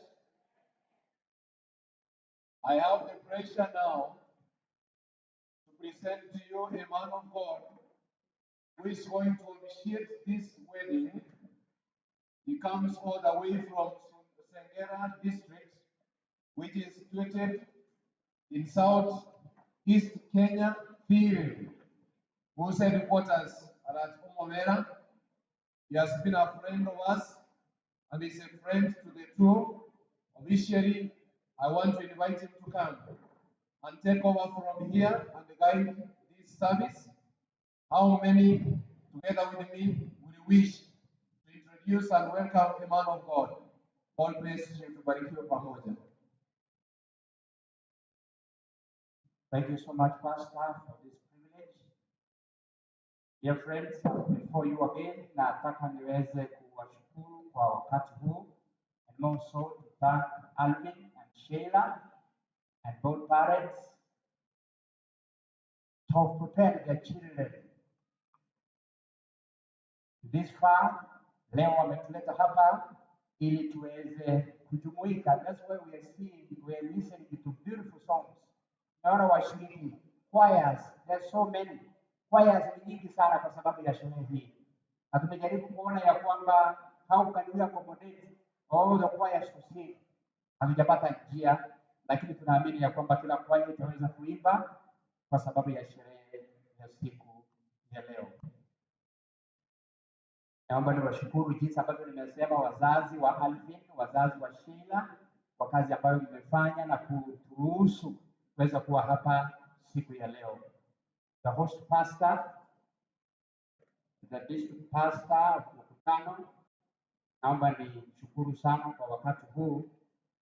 I have the pleasure now to present to you a man of God who is going to officiate this wedding. He comes all the way from Sengera district, which is situated in South East Kenya Field, whose headquarters are at Omomera. He has been a friend of us and is a friend to the two. Officially, I want to invite him to come and take over from here and guide this service. How many, together with me, would wish to introduce introduce and welcome a man of God. God bless you. Tubarikiwe pamoja. Thank you so much, Pastor, for this privilege. Dear friends, I'm before you again, nataka niweze kuwashukuru kwa wakati huu and also to thank Alvin and Sheila and both parents to have prepared their children this far. Leo wametuleta hapa ili tuweze kujumuika. That's why we are seeing, we are listening to beautiful songs. Naona washiriki choirs, there are so many choirs ni nyingi sana kwa sababu ya sherehe hii, na tumejaribu kuona ya kwamba how can we accommodate all the choirs to sing. Hatujapata njia, lakini tunaamini ya kwamba kila kwaya itaweza kuimba kwa sababu ya sherehe ya siku ya leo. Naomba niwashukuru jinsi ambavyo nimesema, wazazi wa Alvin, wazazi wa Sheila kwa kazi ambayo mmefanya na kuturuhusu kuweza kuwa hapa siku ya leo. The host pastor, the district pastor of mkutano, naomba nishukuru sana kwa wakati huu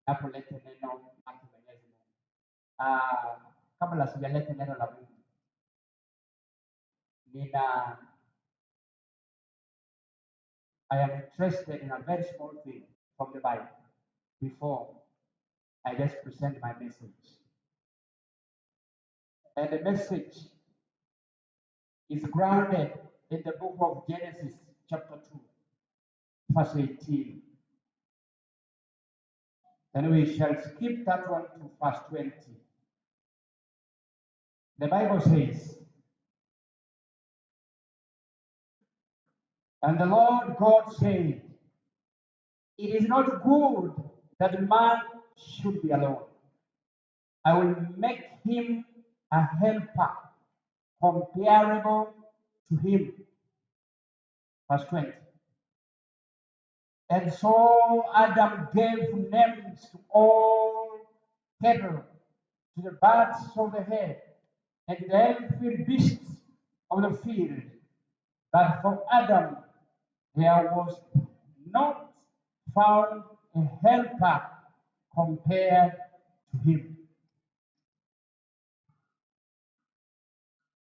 napoleta neno lake Mwenyezi Mungu. Kabla sijaleta neno la Mungu, nina I am interested in a very small thing from the Bible before I just present my message. And the message is grounded in the book of Genesis, chapter 2, verse 18. Then we shall skip that one to verse 20. The Bible says, "And the Lord God said, It is not good that man should be alone. I will make him a helper comparable to him." Verse 20. "And so Adam gave names to all cattle, to the birds of the air, and to the every beast of the field. But for Adam there was not found a helper compared to him."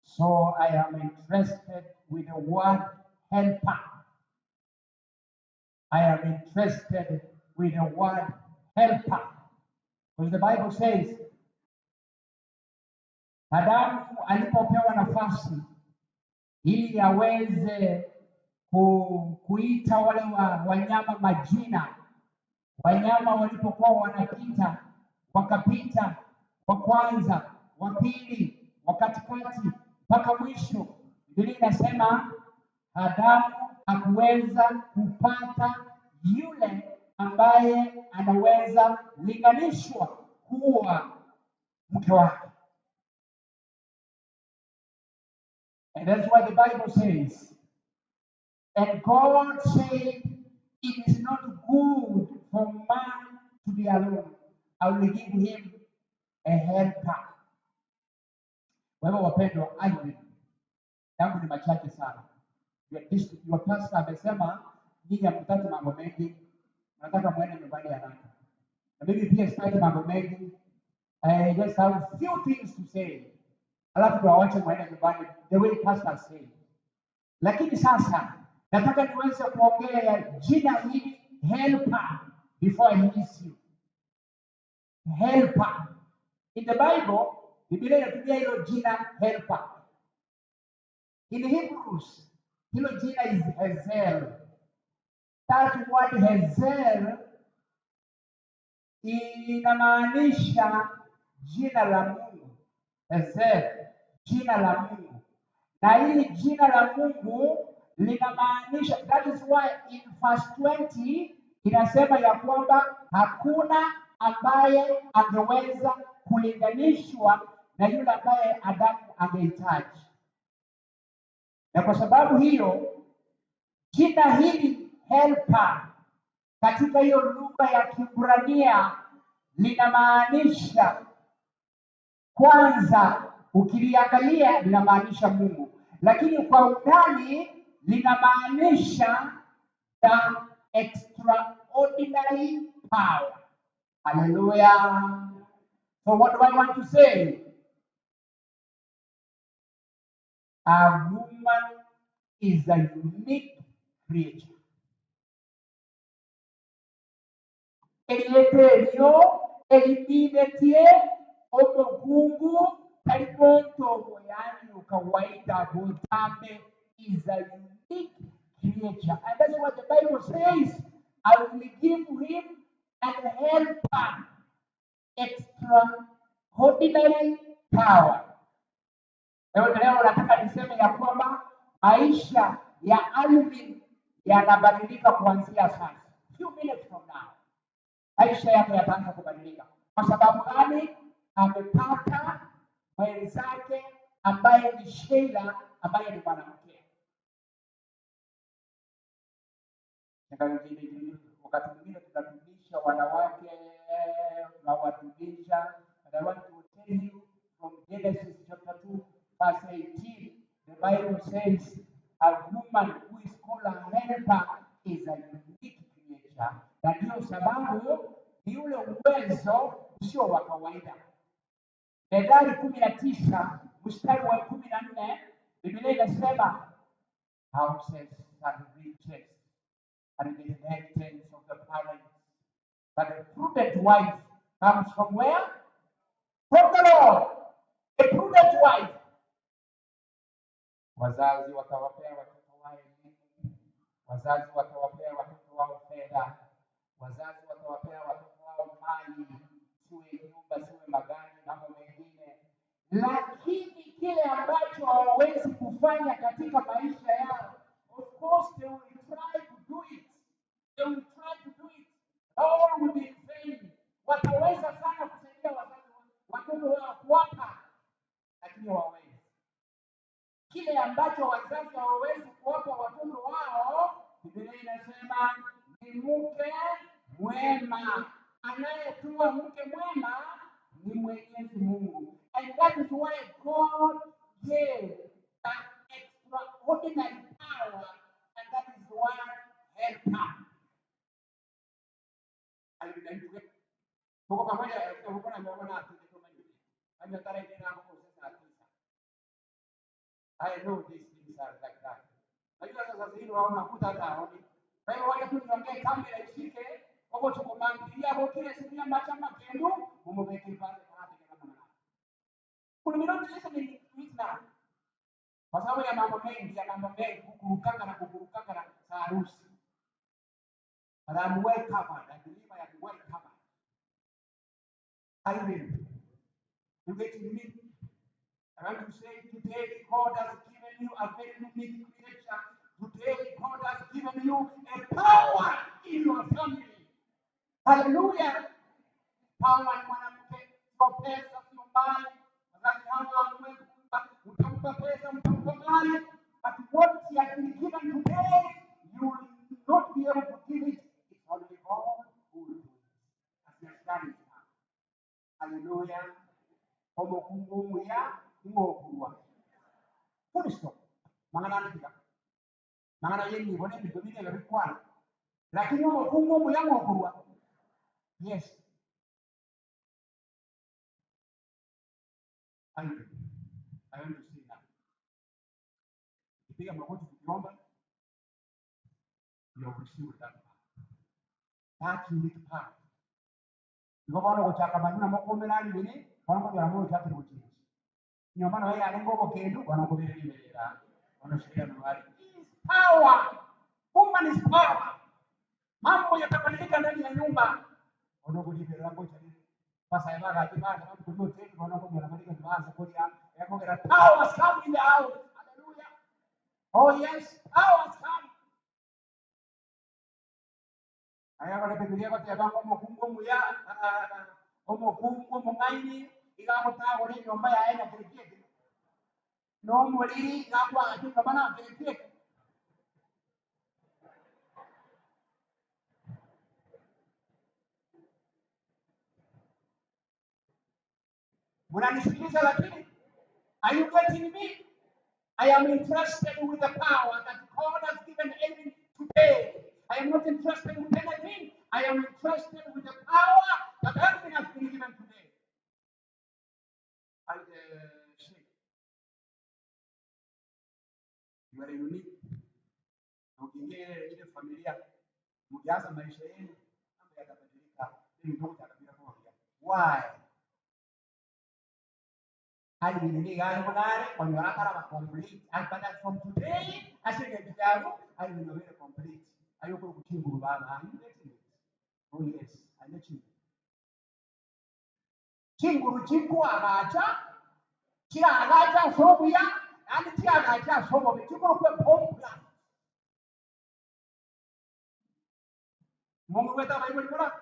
So I am interested with the word helper. I am interested with the word helper. Because the Bible says, Adamu alipopewa nafasi ili aweze kuita wale wanyama majina, wanyama walipokuwa wanapita, wakapita wa kwanza, wa pili, wa katikati mpaka mwisho. Biblia inasema Adamu hakuweza kupata yule ambaye anaweza linganishwa kuwa mke wake. And that's why the Bible says, "And God said, it is not good for man to be alone. I will give him a helper." Kwa hivyo wapendwa, Alvin, yangu ni machache sana. Your pastor amesema nyinyi hamtaki mambo mengi, mnataka muende nyumbani haraka. Na mimi pia sitaki mambo mengi. I just have few things to say. Alafu tuwawache muende nyumbani the way pastor said. Lakini sasa nataka niweze kuongea jina hili helper before I miss you. Helper. In the Bible, Biblia inatumia hilo jina helper. In Hebrews, hilo jina is Hezel. That word Hezel inamaanisha jina la Mungu. Hezel, jina la Mungu. Na hili jina la Mungu linamaanisha, that is why in verse 20 inasema ya kwamba hakuna ambaye angeweza kulinganishwa na yule ambaye Adamu angehitaji. Na kwa sababu hiyo jina hili helper katika hiyo lugha ya Kiebrania linamaanisha, kwanza ukiliangalia linamaanisha Mungu, lakini kwa undani linamaanisha The extraordinary power. Hallelujah. So what do I want to say? A woman is a unique creature. Eriyeteryo elibinetie omukungu talikontobo yani kawaida butambe is a unique creature. And that's what the Bible says. I will give him an helper, extraordinary power. Leo nataka niseme ya kwamba maisha ya Alvin yanabadilika kuanzia sasa. Few minutes from now. Maisha yake yataanza kubadilika. Kwa sababu gani? Amepata mwenzake ambaye ni Sheila, ambaye ni mwanamke. Wakati mwingine tunadumisha wanawake, tunawadumisha. And I want to tell you from Genesis chapter 2 verse 18, the Bible says a woman who is called a helper is a unique creature. Na ndio sababu ni ule uwezo usio wa kawaida. Methali 19 mstari wa 14, Biblia inasema houses and riches and the inheritance of the parents, but a prudent wife comes from where? From the Lord. A prudent wife. Wazazi watawapea watoto wao elimu, wazazi watawapea watoto wao fedha, wazazi watawapea watoto wao mali, siwe nyumba, siwe magari, mambo mengine, lakini kile ambacho hawawezi kufanya katika maisha yao, of course they will try to do it, they will try to do it, all will be in vain. Wataweza sana kusaidia wazazi watoto wao kuwapa, lakini hawawezi kile ambacho wazazi hawawezi kuwapa watoto wao. Biblia inasema ni mke mwema. Anayetoa mke mwema ni Mwenyezi Mungu. And that is why God gave that extraordinary power, and that is one helper. Tuko pamoja, tuko na mwana I know these things are like that. Najua sasa hivi wao unakuta hata haoni. Kwa hiyo waje tu tuongee kamera ishike, huko tukomangilia hapo kile siku macha makendo, mumubeke pale karate kama mwana. Kuna minute listening to it now. Kwa sababu ya mambo mengi, ya mambo mengi kukurukaka na kukurukaka na harusi. But I'm well covered. I believe I am well covered. I will. You get me? I want to say today God has given you a very unique creature. Today God has given you a power in your family. Hallelujah. Power ni mwanamke, sio pesa, sio mali. Wazazi hawa hamwezi kumpa, utampa pesa, mtampa mali. But what he has been given today, you will not be able to give it. It's only God who will do it. As he has done it now. Hallelujah. Omukungu ya ng'okulwa. Full stop. Mangana ndiga. Mangana yenyi bone bintu bine bikwana. Lakini omukungu ya ng'okulwa. Yes. I want to say now. Tukipiga magoti tukiomba, you have received that power. That unique power. Niko bano gochaka manuna mokomera libere, bano kujara mo chakiri kuchinji. Nyoma na yale ngobo kendu bano kubirira. Bano shika na wali. Is power. Woman is power. Mambo yatabadilika ndani ya nyumba. Ono kulibera ngocha ni. Sasa yabaga kibanda bano kujote bano kujara malika tuanze kulia. Yakogera power has come in the house. Hallelujah. Oh yes, power has come. Aya bale Biblia bati abango omukungu omuya omukungu omung'aini igagutagũra enyomba yaye na kĩrĩ kĩngĩ no mũriri igakwaga kĩnyũmba na kĩrĩ kĩngĩ. Mnanisikiliza lakini? Are you getting me? I am interested with the power that God has given Amy today. I am not interested with anything. I am interested with the power that Alvin has been given today. And Sheikh, you are unique. Na ukiingia ile familia, mkianza maisha yenu, mambo yatabadilika. Ili ndio utakabila kwa. Why? Hali ni gani kunare kwa karaba complete. And but that from today, asenge bitabu, I will be complete. Ayoko kuchinguru baba. Are you getting it? Oh yes, I let you. Chinguru chikuagacha, chiagacha sobuya, and chiagacha sobo. Chikuru kwe pompla. Mungu weta Bible kora.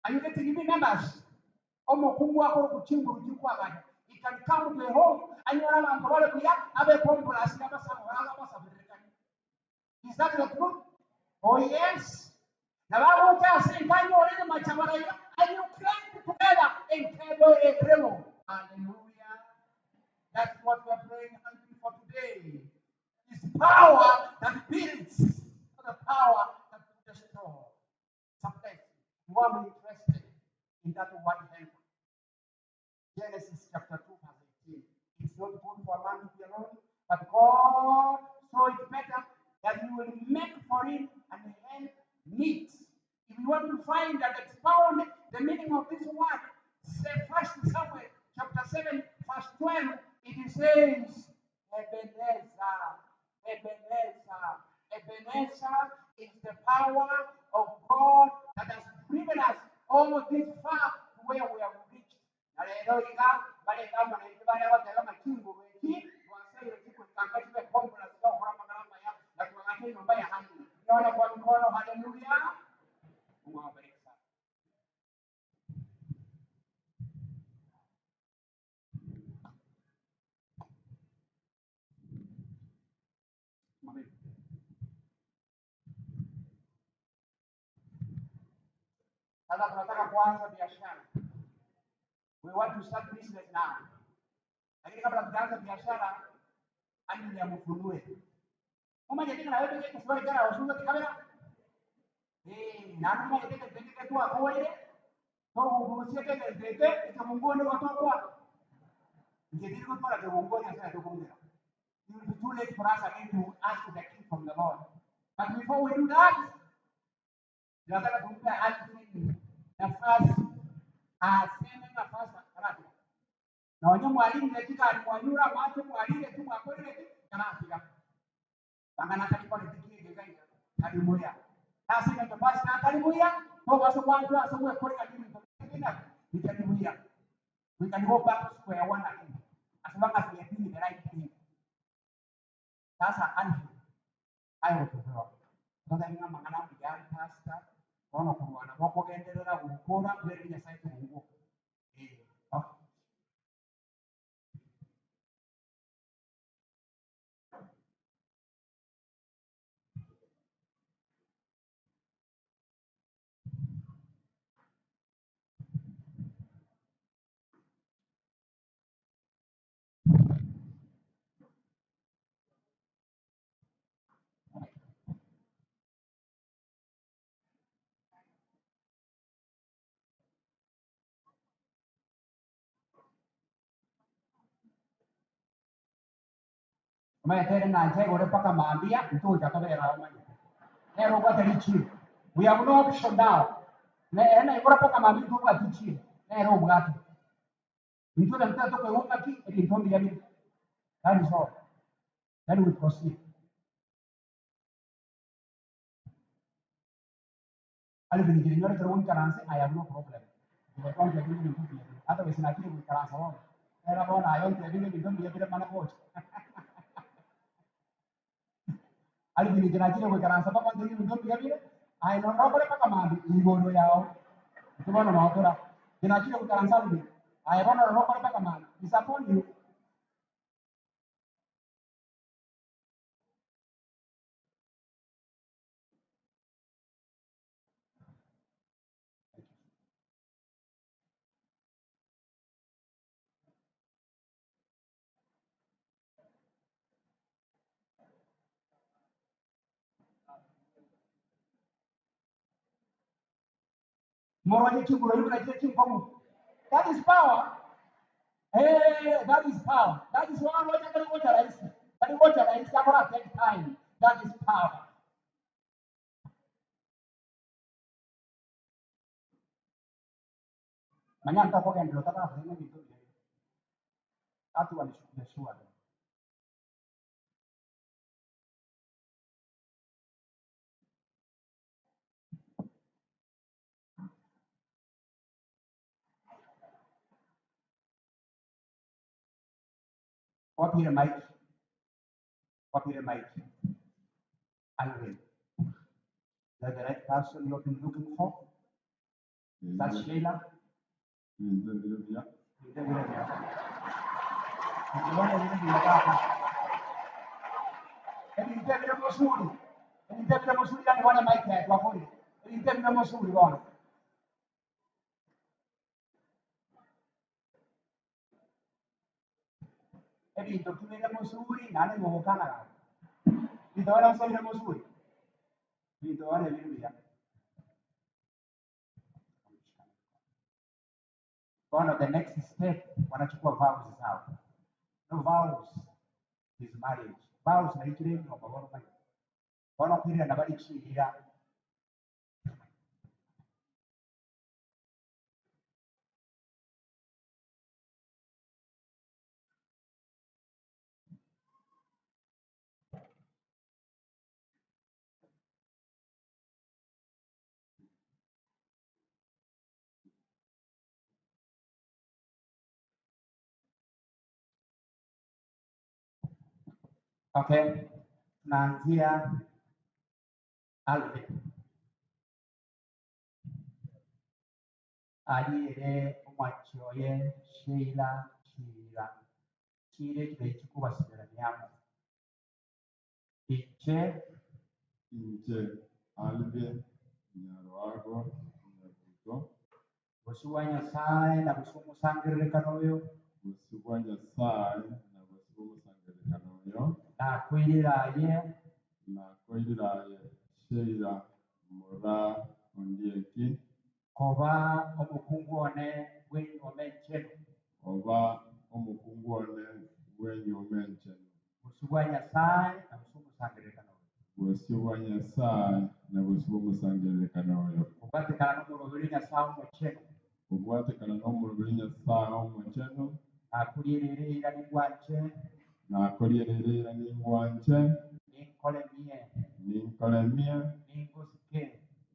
Are you getting me, members? Omo kungwa ko kuchinguru chikuagacha. It can come to a home and you are abe pompla asiyaba sa wala Is that the truth? Oh yes. Na babu cha sentanyo ole machamara and you climb together in table ekremo. Hallelujah. That's what we are praying for today. It's power that builds, not the power that destroys. Sometimes you are interested in that one helper. Genesis chapter 2, verse 18. It's not good for a man to be alone, but God saw it better that He will make for him an help meet. If you want to find and expound the meaning of this word, say 1 Samuel chapter 7, verse 12, it says, Ebenezer, Ebenezer, Ebenezer is the power of God that has driven us all this far to where we have reached. Na lero iga bale kama na ibale watega machingu weki wasaire siku kanga chibe kombo na sio kwa magalama ya na tuangalie nyumba ya hani. Niona kwa mikono, haleluya. Mungu awabariki sana. Amen. Sasa tunataka kuanza biashara. We want to start business now. Lakini kabla tujaanza biashara, ani ya mfunue. Mama jetinga na wewe kwa sababu jana wasunga kamera. Eh, na mama jetinga jetinga tu akore. To ubusie ke tete ke Mungu ni watu kwa. Jetinga kwa para ke Mungu ni asa to kumdera. It will be too late for us again to ask the king from the Lord. But before we do that, tunataka kumpa Alvin nafasi aseme nafasi karatu. Na wenye mwalimu katika alimwanyura macho mwalimu tu mwakorere karatu. Bangana kalikuwa nitikie gegaika kalimuya. Sasa ndio basi na kalimuya kwa waso kwanza asomwe kore kalimu tena nitalimuya. We can go back to square one again. As long as we are doing the right thing. Sasa Alvin ayo tupewa. Sasa inga mangana ya pastor ono kurwana boko genderera gukora kubera Nyasaye tumungu. Eh, okay. Maana na nje gore paka maambia mtu utakabera omanya. Nero kwa telichi. We have no option now. Na ena igora paka maambia mtu kwa tichi. Nero bwatu. Mtu na mtu kwa wonga ki eri ntombi ya. That is all. Then we proceed. Alvin nginyore tero karanse I have no problem. Because kwa ndio ndio ndio. Hata wewe sina kile karansa wao. Era bona ayo ndio ndio ndio ndio mana coach. Alvin nginyore kwa karansa paka ndio ndio ndio. Ai no no kore paka mambi igoro yao. Tubona na watora. Nginyore kwa karansa Alvin. Ai bona no kore paka mambi. It's upon you. Moroje chinguro yibuna chile chinkomu. That is power. Hey, that is power. That is one what I watch rahisi. That is what rahisi. I'm gonna take time. That is power. Manyanta kwa ndio tata afanye vitu vya. Watu walishukia shua. Wapi ile mic? Wapi ile mic? Alvin. Is that the right person you have been looking for? Is that Sheila? Yeah. One of the next step, wanachukua vows zao. No vows is marriage. Vows na ikire ni maboro mai. Wanakwirira na bali chirira. Okay, tunaanzia Alvin aliyere omwachioye Sheila Chira chire kibeikikubasiberaniamu inche Inche Alvin Nyarwago Nyabuto busi bwa Nyasaye na busi bw'omusangiririkano oyo busi bwa Nyasaye na busi bw'omusangiririkano oyo nakwiriraye nakwiriraye Sheila Mura Ondieki koba omukungu one bw'enyuoma enchenu oba omukungu one bw'enyuoma enchenu busi bwa Nyasaye na busi bw'omusangiririkano oyo busi bwa Nyasaye na busi bw'omusangiririkano oyo obwatekana n'omurubiri Nyasaye omuchenu obwatekana n'omurubiri Nyasaye omuchenu nakulirira ningwanje nakulirira ningwanje ninkolemie ninkolemie ningosike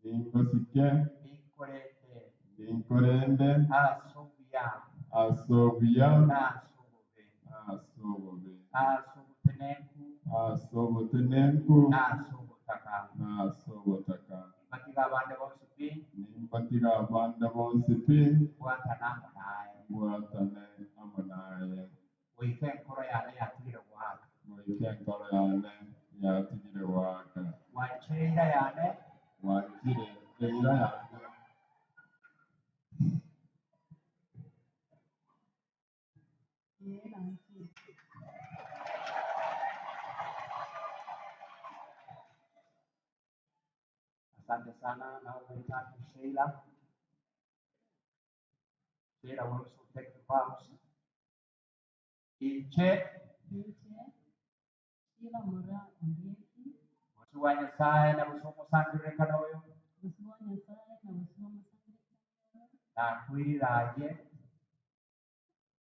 ningosike ninkorende ninkorende asobuya asobuya nasobobe asobobe asobutenenku asobutenenku nasobotaka nasobotaka nimbatiga abande bonsi pi nimbatiga abande bonsi pi bwatana naye bwatane amo naye wike enkoro yane yatigire gwaka wike enkoro yane yatigire gwaka wancheira yane wanchire eira yane. Asante sana. Now we turn to Sheila. Sheila will also take the vows. Inche Inche Sheila Mura Ondieki busi bwa Nyasaye na busi bw'omusangiririkano oyo busi bwa Nyasaye na busi bw'omusangiririkano nakwiriraye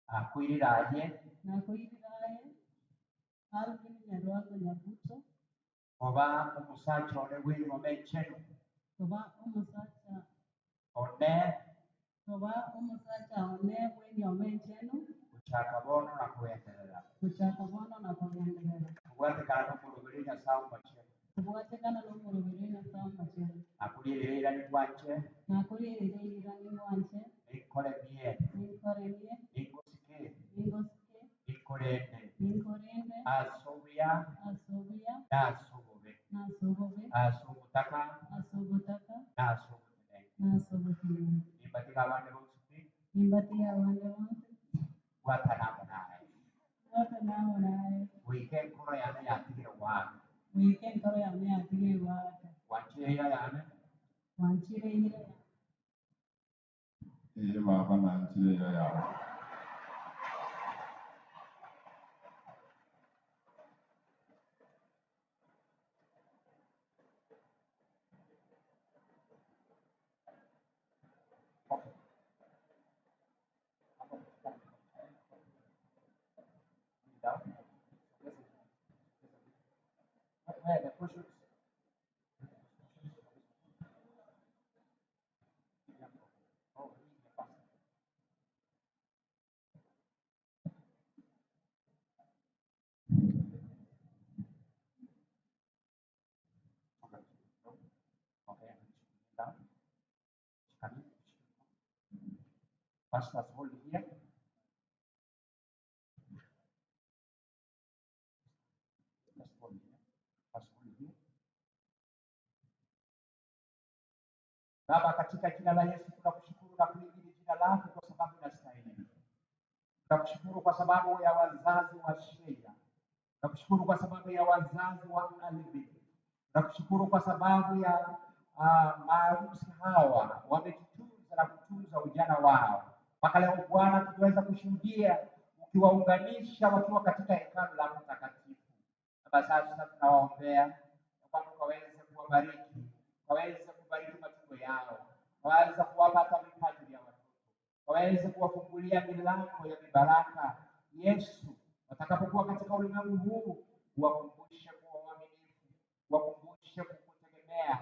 akwiriraye nakwiriraye Alvin Nyarwago Nyabuto oba omusacha one bw'enyuoma enchenu oba omusacha one oba omusacha one bw'enyuoma enchenu kuchaka bono na kuendelera kuchaka bono na kuendelera kubwatekana n'omurubiri Nyasaye omuchenu kubwatekana n'omurubiri Nyasaye omuchenu nakulirira ningwanje nakulirira ningwanje ninkolemie ninkolemie ningosike ningosike ninkorende ninkorende asobuya asobuya nasobobe nasobobe asobutaka asobutaka nasobutenenku nasobutenenku nimbatiga abande bonsi pi nimbatiga abande bonsi bwatana amo naye bwatana amo naye wike enkoro yane yatigire gwaka wike enkoro yane yatigire gwaka wanchire eira yane wanchire eira yane. Down. Where the push it. Okay, down. Pastors hold here. Just hold here. Pastor hold here. Baba, katika jina la Yesu tunakushukuru na kulihimidi jina lako kwa sababu unastahili. Tunakushukuru kwa sababu ya wazazi wa Sheila. Tunakushukuru kwa sababu ya wazazi wa Alvin. Tunakushukuru kwa sababu ya maarusi hawa wametutunza na kutunza ujana wao mpaka leo Bwana, tukiweza kushuhudia ukiwaunganisha wakiwa katika hekalu lako takatifu. Baba, sasa tunawaombea ya kwamba ukaweze kuwabariki, ukaweze kubariki matumbo yao, ukaweze kuwapa hata vipaji vya watoto, ukaweze kuwafungulia milango ya mibaraka. Yesu, watakapokuwa katika ulimwengu huu, wakumbushe kuwa waaminifu, wakumbushe kukutegemea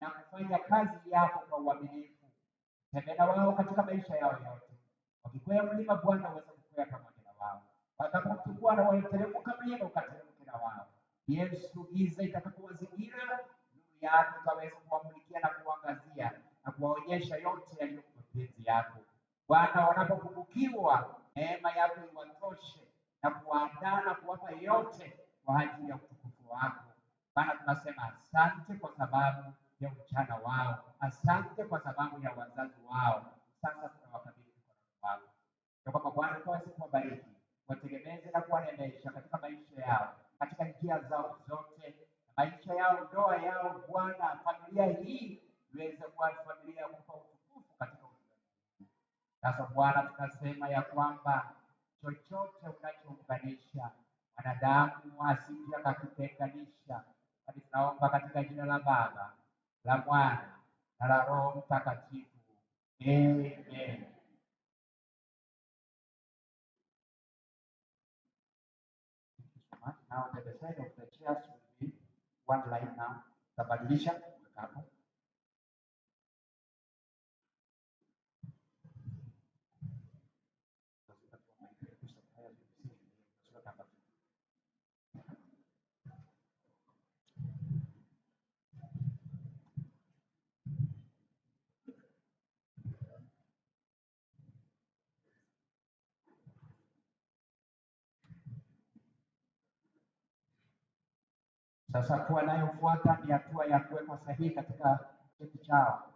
na kufanya kazi yako kwa uaminifu. Tembea na wao katika maisha yao yote. Wakikwea mlima Bwana, uweze kukwea pamoja na wao. Watakapochukua na waiteremka mlima, ukateremke na wao. Yesu, giza itakapowazingira, nuru yako ikaweze kuwamulikia na kuwaangazia na kuwaonyesha yote yaliyo mapenzi yako. Bwana, wanapopungukiwa, neema yako iwatoshe na kuwaandaa na kuwapa yote kwa ajili ya utukufu wako. Bwana, tunasema asante kwa sababu ya ujana wao, asante kwa sababu ya wazazi wao. Sasa tunawakabidhi mikononi mwako, ya kwamba Bwana ukaweze kuwabariki, wategemeze na kuwaneemesha katika maisha yao, katika njia zao zote, maisha yao, ndoa yao. Bwana, familia hii iweze kuwa familia ya kupa utukufu katika ulimwengu. Sasa Bwana, tunasema ya kwamba chochote unachounganisha mwanadamu asije akakitenganisha, bali tunaomba katika jina la Baba, la Mwana na la Roho Mtakatifu. Amen. Thank you so much. Now the side of the chairs will be one line now. Tabadilisha weka hapo. Sasa hatua inayofuata ni hatua ya kuweka sahihi katika cheti chao.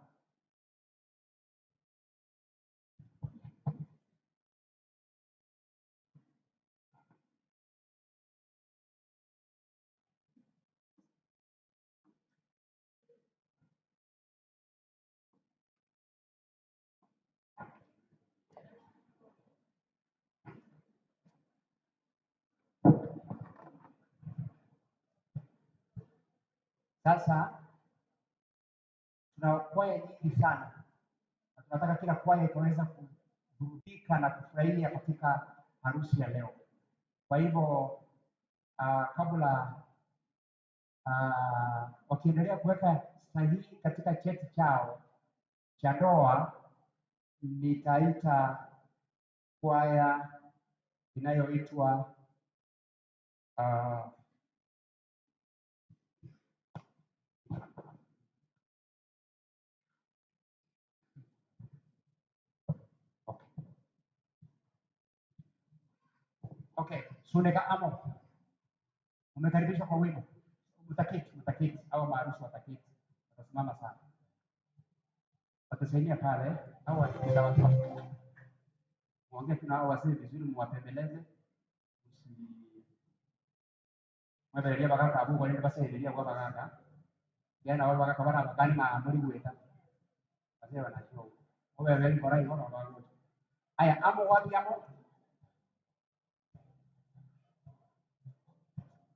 Sasa tuna kwaya nyingi sana na tunataka kila kwaya ikaweza kuburudika na kufurahia katika harusi ya leo. Kwa hivyo kabla wakiendelea kuweka sahihi katika cheti chao cha ndoa, nitaita kwaya inayoitwa okay, Suneka Amo, umekaribishwa kwa wimbo. Mtaketi, mtaketi au maarufu wataketi, watasimama sana, watasaidia pale au wakienda watu muongee tu na hao wasee vizuri, muwapembeleze, mwebereria bagaka abu kwa nini basereria kwa bagaka yana wao bagaka bana bakani ma muri gweta wasee wanajua wewe ngora hiyo na wao. Aya, Amo wapi Amo?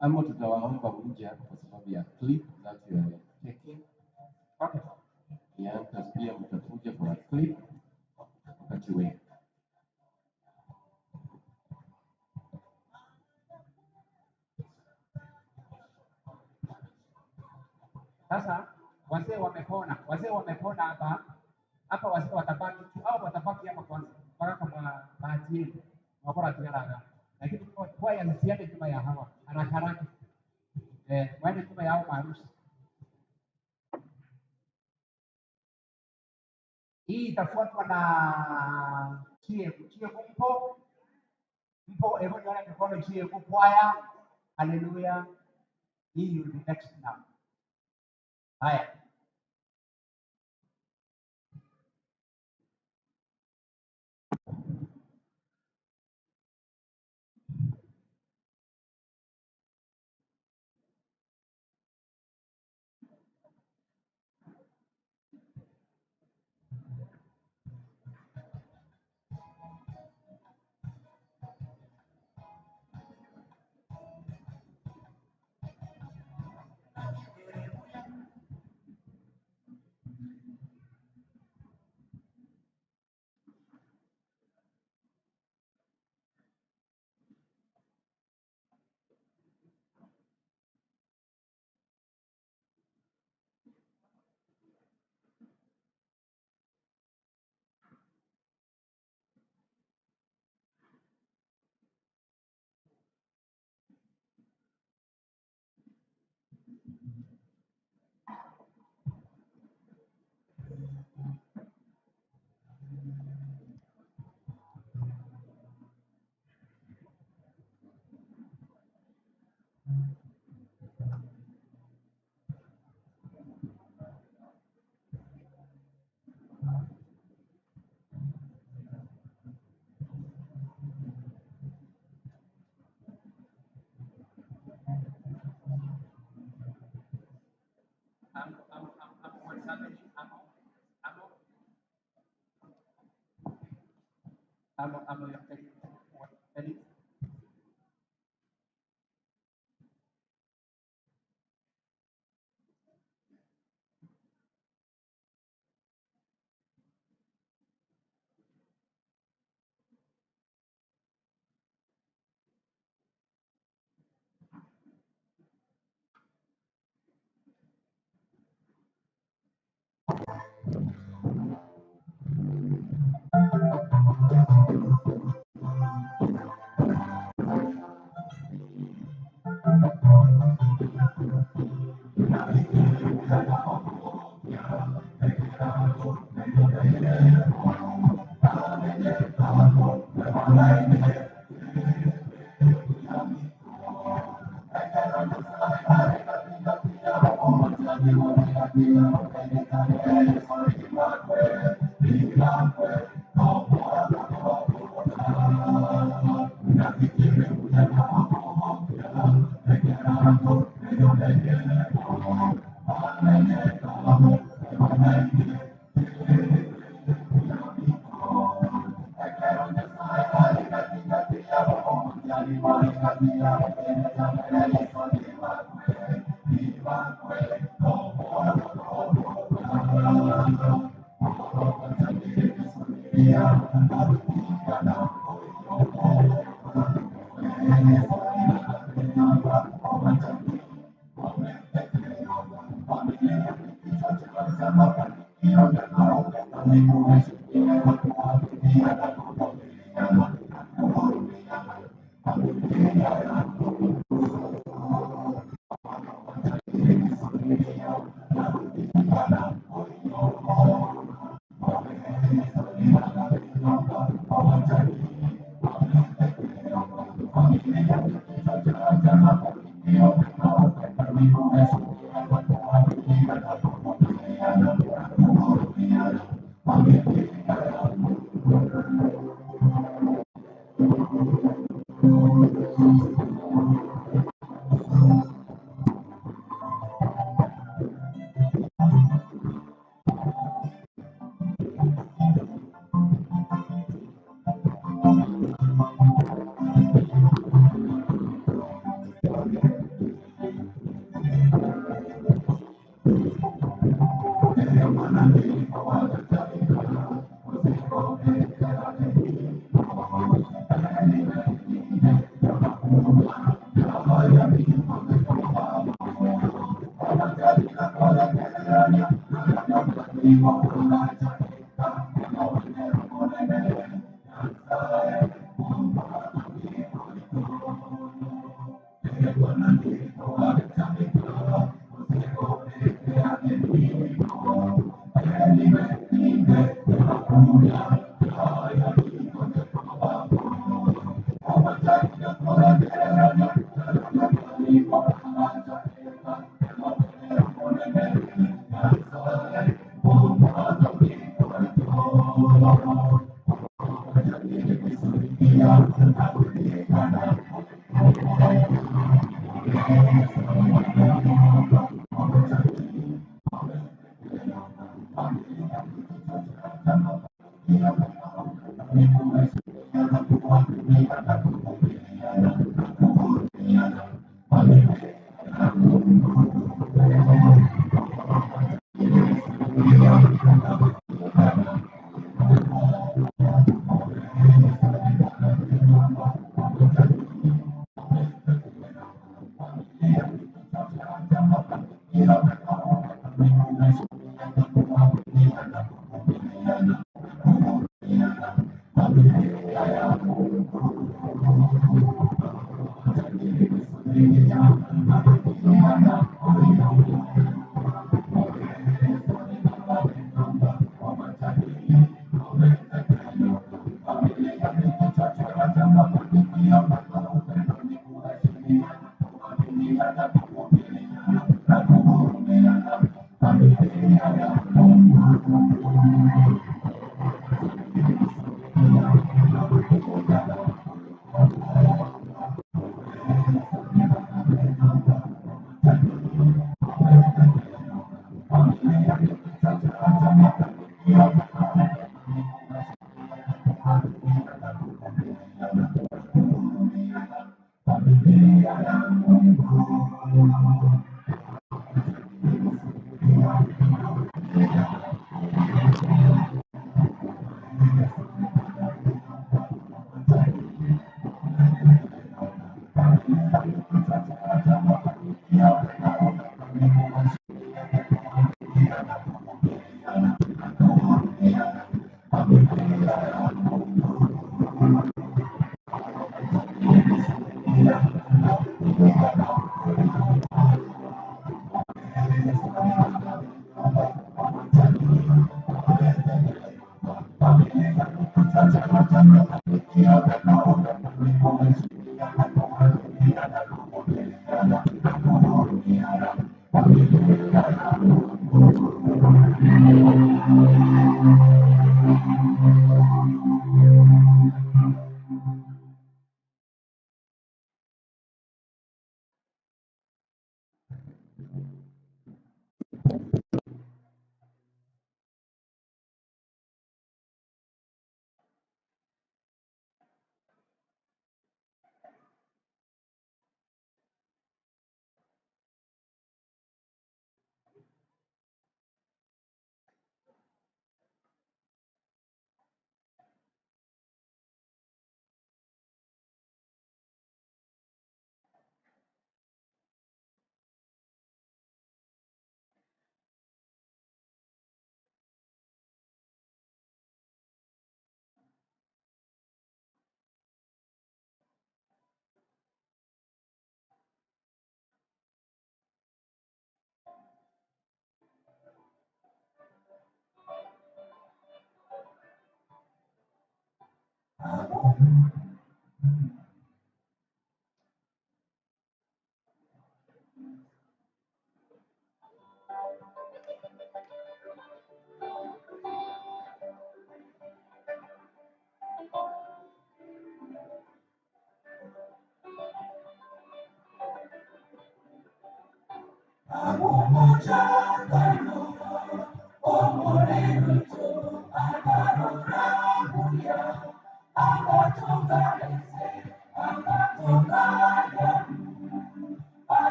Amo, tutawaomba mje hapa kwa sababu ya clip that you are taking. Okay. Bianca pia mtakuja kwa clip wakati wenu. Sasa wazee wamepona, wazee wamepona hapa hapa, wazee watabaki tu au watabaki hapa kwanza mpaka kama bahati yenu wakora tigaraga, lakini kwaya zisiende nyuma ya hawa haraka haraka, waende nyuma ya hao maharusi. Hii itafuatwa na Chiegu. Chiegu mpo? Mpo? Hebu nione mikono Chiegu kwaya. Haleluya. Hii will be next now. Haya. What's happening? Amo, you're taking what? Any?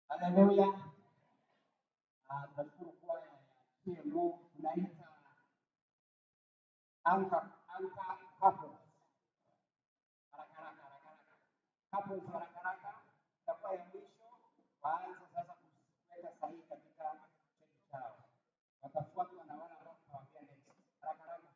Haleluya. Tunashukuru kwaya ya TMO tunaita Anka Anka Couples. Haraka haraka haraka haraka. Couples haraka haraka itakuwa ya mwisho waanze sasa kuweka sahihi katika cheti chao. Watafuatwa na wale ambao tutawaambia next. Haraka haraka.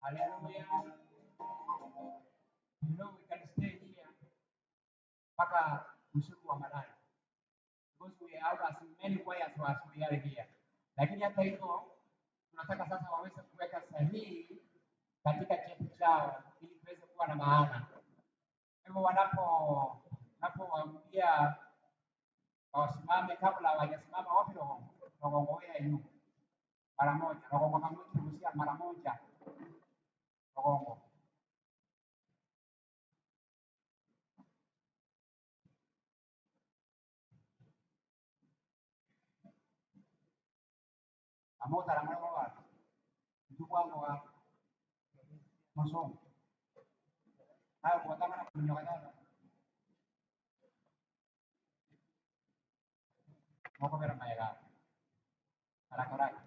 Haleluya. Wamesharidhia, lakini hata hivyo tunataka sasa waweze kuweka sahihi katika cheti chao ili kiweze kuwa na maana. Kwa hivyo wanapowaambia wasimame, kabla hawajasimama wapi rogongo rogongo yu mara moja rogongo kamwikiruhusia mara moja rogongo amotara mwana wa ndugu wangu wa masomo hayo kuwataka na kunyoka dada moko bera maega haraka haraka.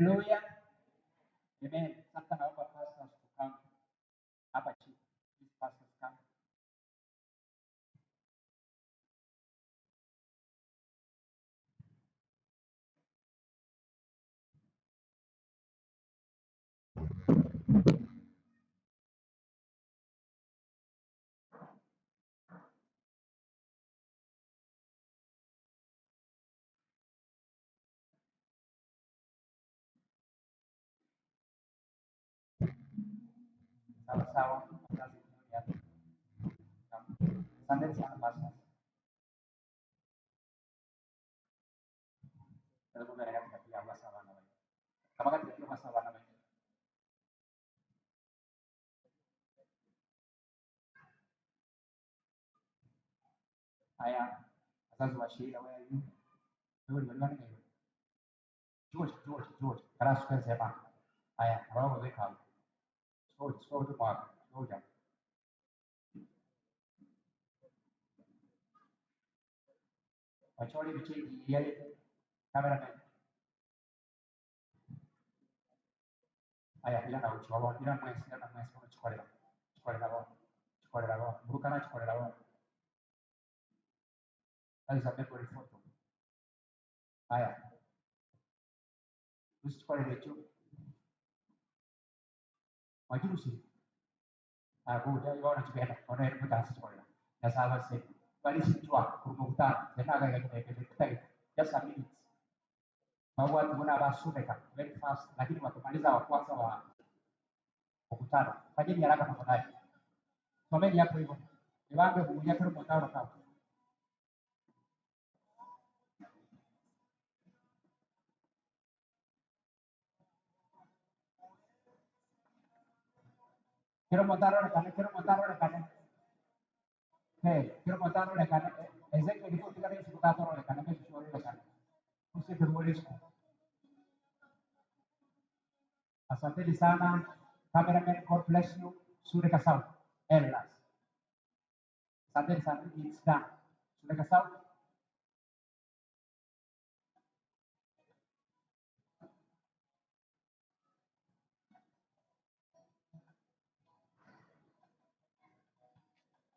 Hallelujah. Amen. Sasa naomba pastors to come hapa chini. Please pastors come. Sawa sawa, kazi nzuri hapo. Asanteni sana pastors. Haya, wazazi wa Sheila, where are you? Wewe ni wale George, George, George. Karasu sema. Haya, wao weka hapo. George, George Mark, George. Wachori bichi yale cameraman. Haya, ila na uchiwa, ila mwesi, ila mwesi, chikolera. Chikolera bo. Chikolera bo. Burukana chikolera bo. That is a memory photo. Haya. Usichikolera echo. Majusi. Abuja yona chibena, ona ero mutasi chikolera. Nasaba se. Bali sitwa kurumukutano, zenaga ya just a minute. Watu wana basumeka very fast, lakini watumaliza wa kwanza wa mkutano. Fanyeni haraka tafadhali. Someni hapo hivyo. Niwaambe kuja kwa mkutano kama. Quiero montarlo en el quiero montarlo en el canal. Hey, quiero montarlo en el canal. Ezequiel dijo que era su en el canal, que su en el canal. Usted. Asanteni sana. Cameraman, God bless you. Suneka South, Elders. Asanteni sana, it's done. Suneka South.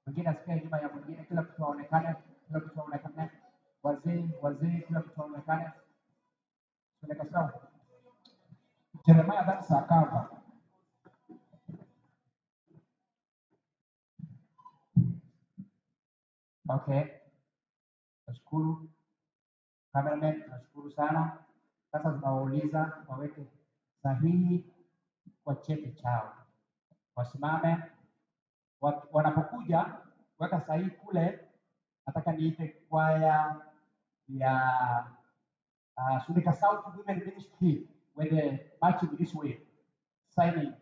Mwingine asikae nyuma ya mwingine, kila mtu aonekane, kila mtu aonekane. Wazee, wazee, kila mtu aonekane. Suneka South. Jeremiah, that's a cover. Okay. Nashukuru cameraman, tunashukuru sana. Sasa tunawauliza waweke sahihi kwa cheti chao, wasimame. Wanapokuja weka sahihi kule. Nataka niite kwaya ya Suneka South Women Ministry when they marching this way, signing.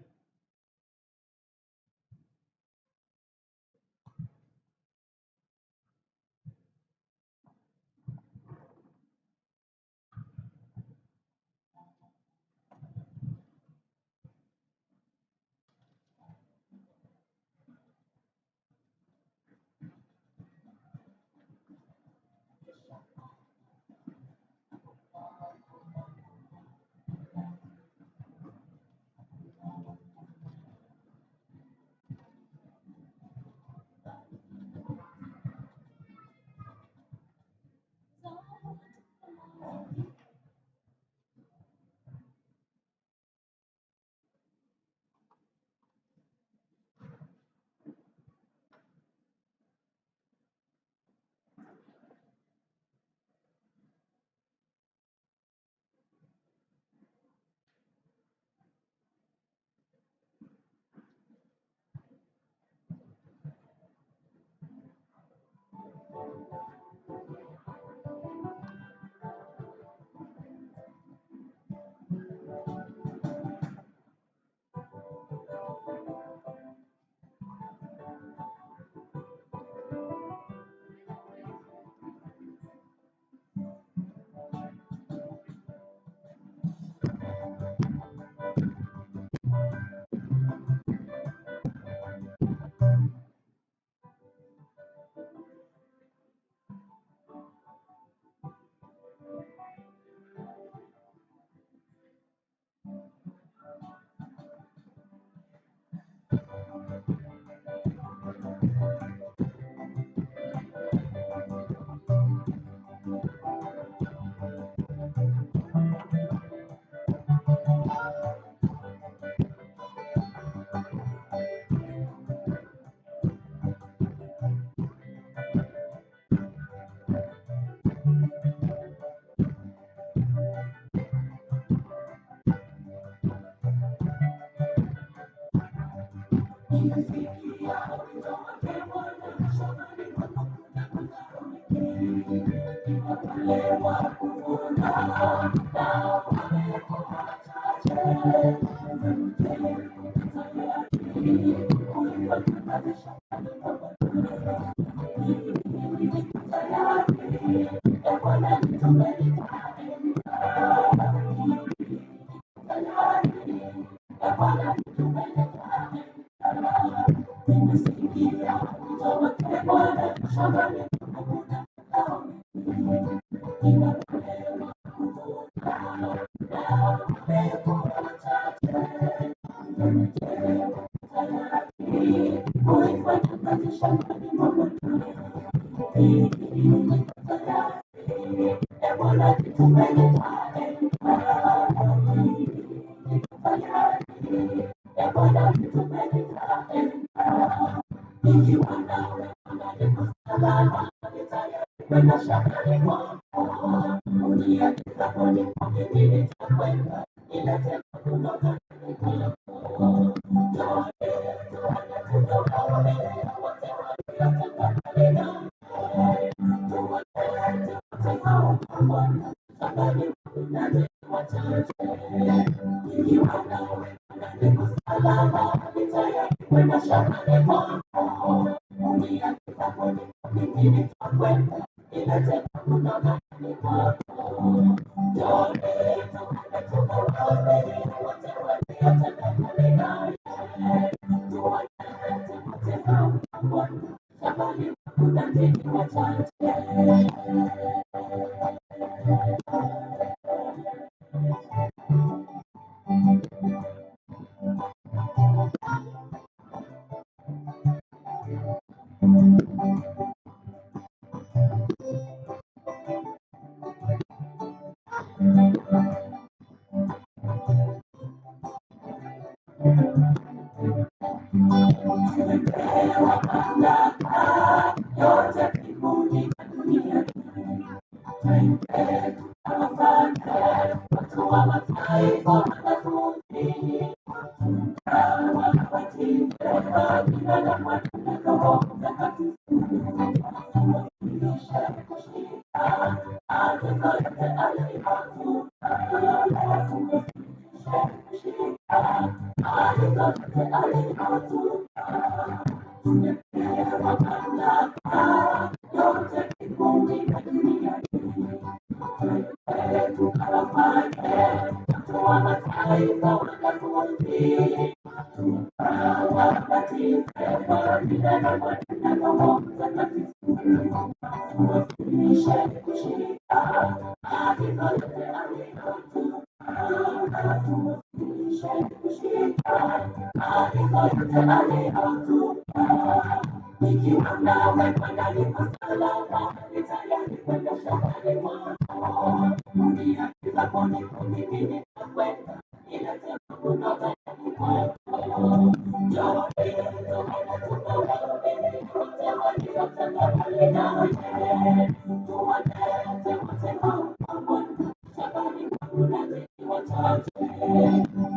Watu wa mataifa wanafunzi, wabatize kwa jina la Mwana na Roho Mtakatifu, tuwafundishe kushika maagizo yote aliyotupa. Tuwafundishe kushika maagizo yote aliyotupa. Tumepewa mamlaka yote mbinguni na duniani. Twende tukawafanye watu wa mataifa wanafunzi, tukawabatize kwa jina la Mwana na Roho Mtakatifu, tuwafundishe kushika maagizo yote aliyotupa. Tuwafundishe kushika maagizo yote aliyotupa. Nikiwa nawe Bwana niko salama, ni tayari kwenda shambani mwako. Uniagizapo niko mimi nitakwenda, nilete mavuno ghalani mwako. Njooni tuende tukawahubiri wote waliotenda mbali nawe, tuwalete wote hao kwa Bwana, shambani mwangu na wachache.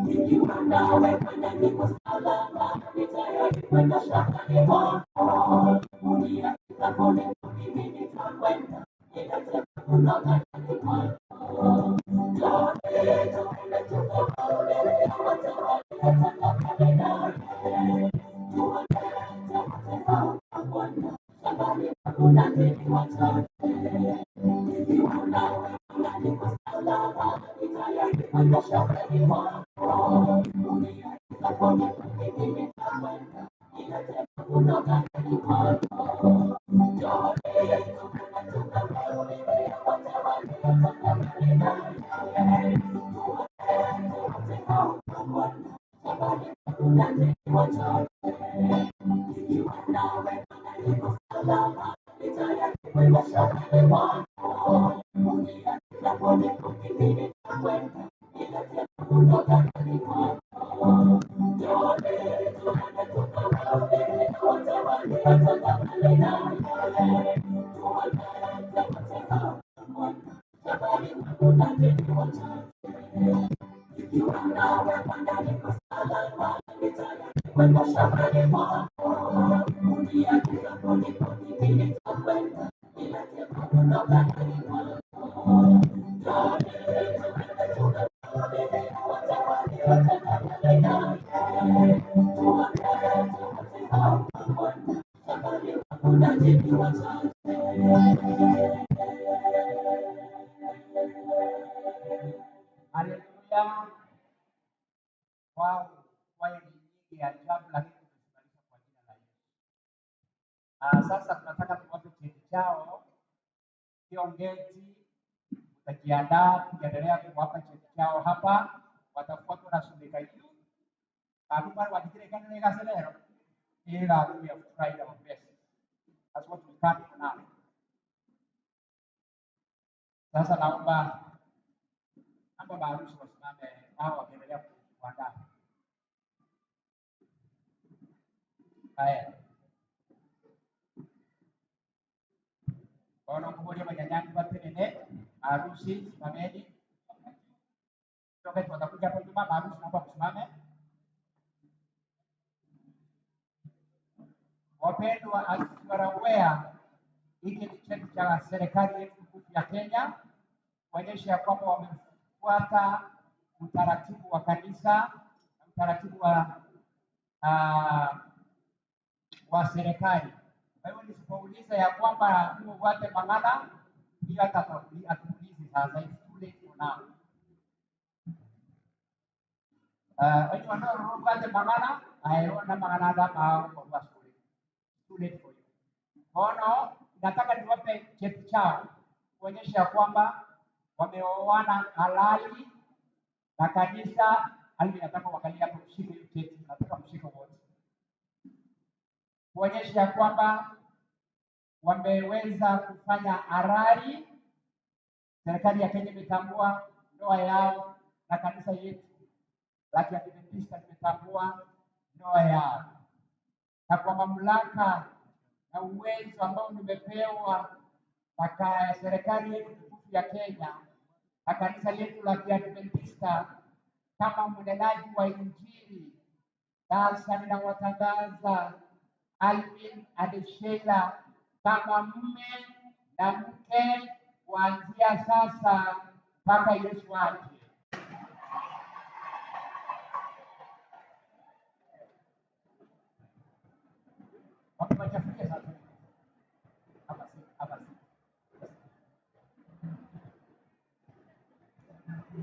Nikiwa nawe Bwana niko salama, ni tayari kwenda shambani mwako. Uniagizapo niko mimi nitakwenda, nilete mavuno ghalani mwako. Njooni tuende tukawahubiri wote waliotenda mbali nawe, tuwalete wote hao kwa Bwana, shambani mwangu na wachache. Nikiwa nawe Bwana niko salama, ni tayari kwenda shambani mwako. Uniagizapo niko mimi nitakwenda, nilete mavuno ghalani mwako. Njooni tuende tukawahubiri wote waliotenda mbali nawe, tuwalete wote hao kwa Bwana, shambani mwangu na wachache. Nikiwa nawe Bwana niko salama, ni tayari kwenda shambani mwako. Uniagizapo niko mimi nitakwenda, nilete mavuno ghalani mwako. Njooni tuende tukawahubiri wote waliotenda mbali nawe, tuwalete wote hao kwa Bwana, shambani mwangu na wachache. Nikiwa nawe Bwana niko salama, ni tayari kwenda shambani mwako. Uniagizapo niko mimi nitakwenda, nilete mavuno ghalani mwako. Njooni tuende tukawahubiri wote waliotenda mbali nawe, tuwalete wote hao kwa Bwana, shambani mwangu na wachache. Haleluya! Wao kwaya ni nyingi ya ajabu, lakini tumesimamisha kwa jina la Yesu. Sasa tunataka tuwape cheti chao. Kiongezi utajiandaa, tukiendelea kuwapa cheti chao hapa, watafuatwa na Suneka Youth. Bandu wajikirekana gaselero ila we have tried our best. That's what we can for now. Sasa naomba maharusi wasimame hao wakiendelea kuandaa. Haya. Bono kubolia manyanyangi batenene harusi simameni. Toka watakuja hapo nyuma, maharusi naomba msimame. Wapendwa, as you are aware, hiki ni cheti cha serikali yetu tukufu ya Kenya kuonyesha ya kwamba wamefuata utaratibu wa kanisa na utaratibu wa serikali. Kwa hivyo nisipouliza ya kwamba ufuate mang'ana, hiyo hata hatuulizi sasa, it's too late for now. Wenye wanaofuate mang'ana, ayo na mang'ana da mao kwa shule. Too late for you. Bono, nataka niwape cheti chao kuonyesha ya kwamba wameoana halali na kanisa. Hali nataka wakalia hapo, mshike hiyo cheti, nataka mshike wote, kuonyesha ya kwamba wameweza kufanya halali. Serikali ya Kenya imetambua ndoa yao na kanisa yetu la Kiadventista limetambua ndoa yao, na kwa mamlaka na uwezo ambao nimepewa na serikali yetu tukufu ya Kenya, na kanisa letu la Kiadventista kama mnenaji wa Injili. Sasa ninawatangaza Alvin and Sheila kama mume na mke kuanzia sasa mpaka Yesu aje. Wakiwachafulia sasa. Hapa si, hapa si.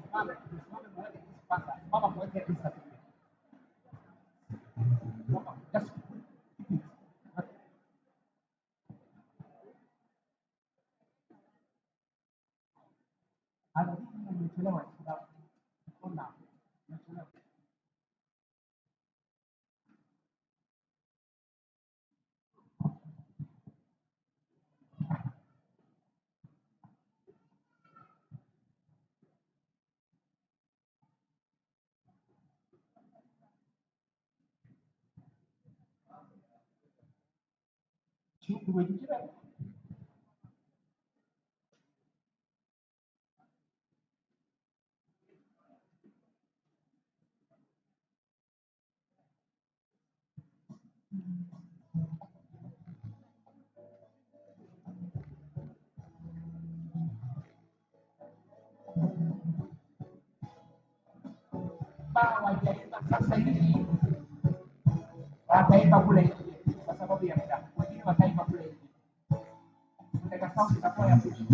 Simame, simame muweke this kwanza. Simama muweke this certificate. Simama, just keep it. Anarudi umechelewa ona, umechelewa. Wengine ambao wajaimba sasa hivi wataimba kule nje kwa sababu ya muda. Wengine wataimba kule nje. Tunataka sauti itakuwa ya mwisho.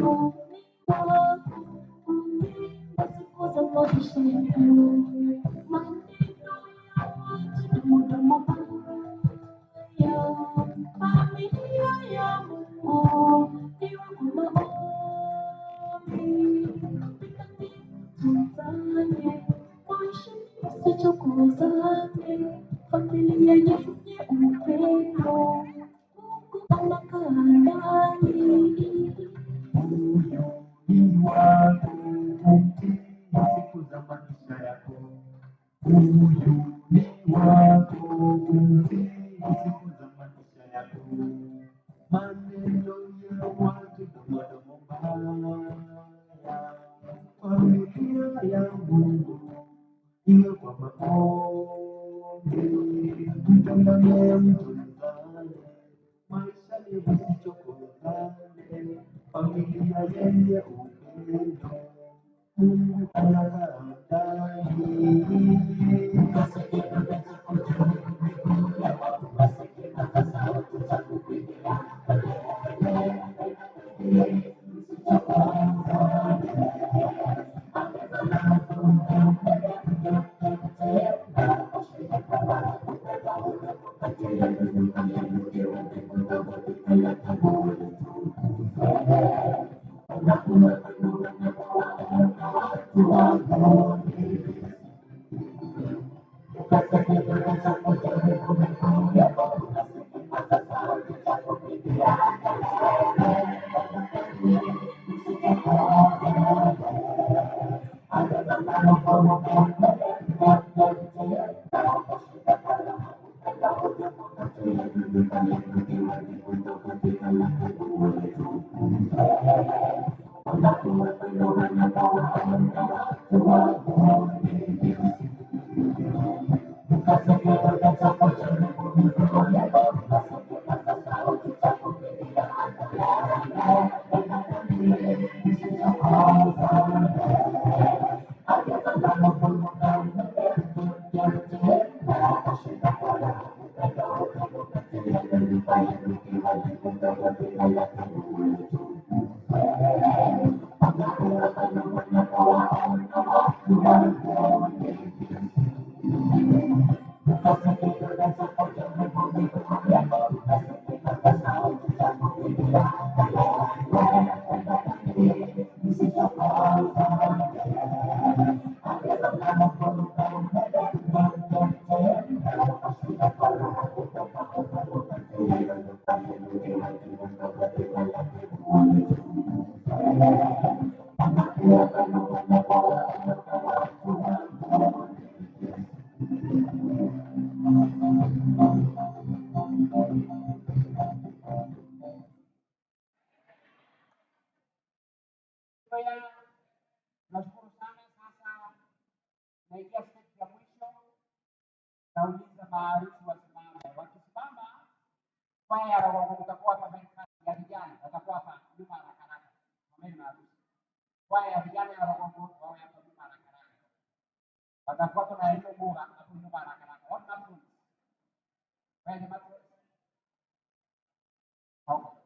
Huyu ni wako, umimba siku za maisha yako. Maneno ya watu ni mdomo mbaya, familia ya Mungu ni wako maombi. Mpendane, mtunzane, maisha msichokozane, familia yenye upendo, Mungu anakaa ndani. Huyu ni wako, umtii siku za maisha yako. Huyu ni wako, umtii siku za maisha yako. Maneno ya watu na mdomo mbaya, familia ya Mungu iwe kwa maombi. Mpendane, mtunzane, maisha ni msichokozane, familia yenye upendo, Mungu anakaa ndani. Haya, nashukuru sana. Sasa naingia step ya mwisho, nauliza maharusi wasimame. Wakisimama, kwaya ya Roho utakuwa hapa ya vijana watakuwa hapa nyuma haraka haraka. Mameni maharusi, kwaya ya vijana ya Roho wawe hapa nyuma haraka haraka, watafuatwa na hiyo bora hapo nyuma haraka haraka. What matrons? Where the matrons? Okay.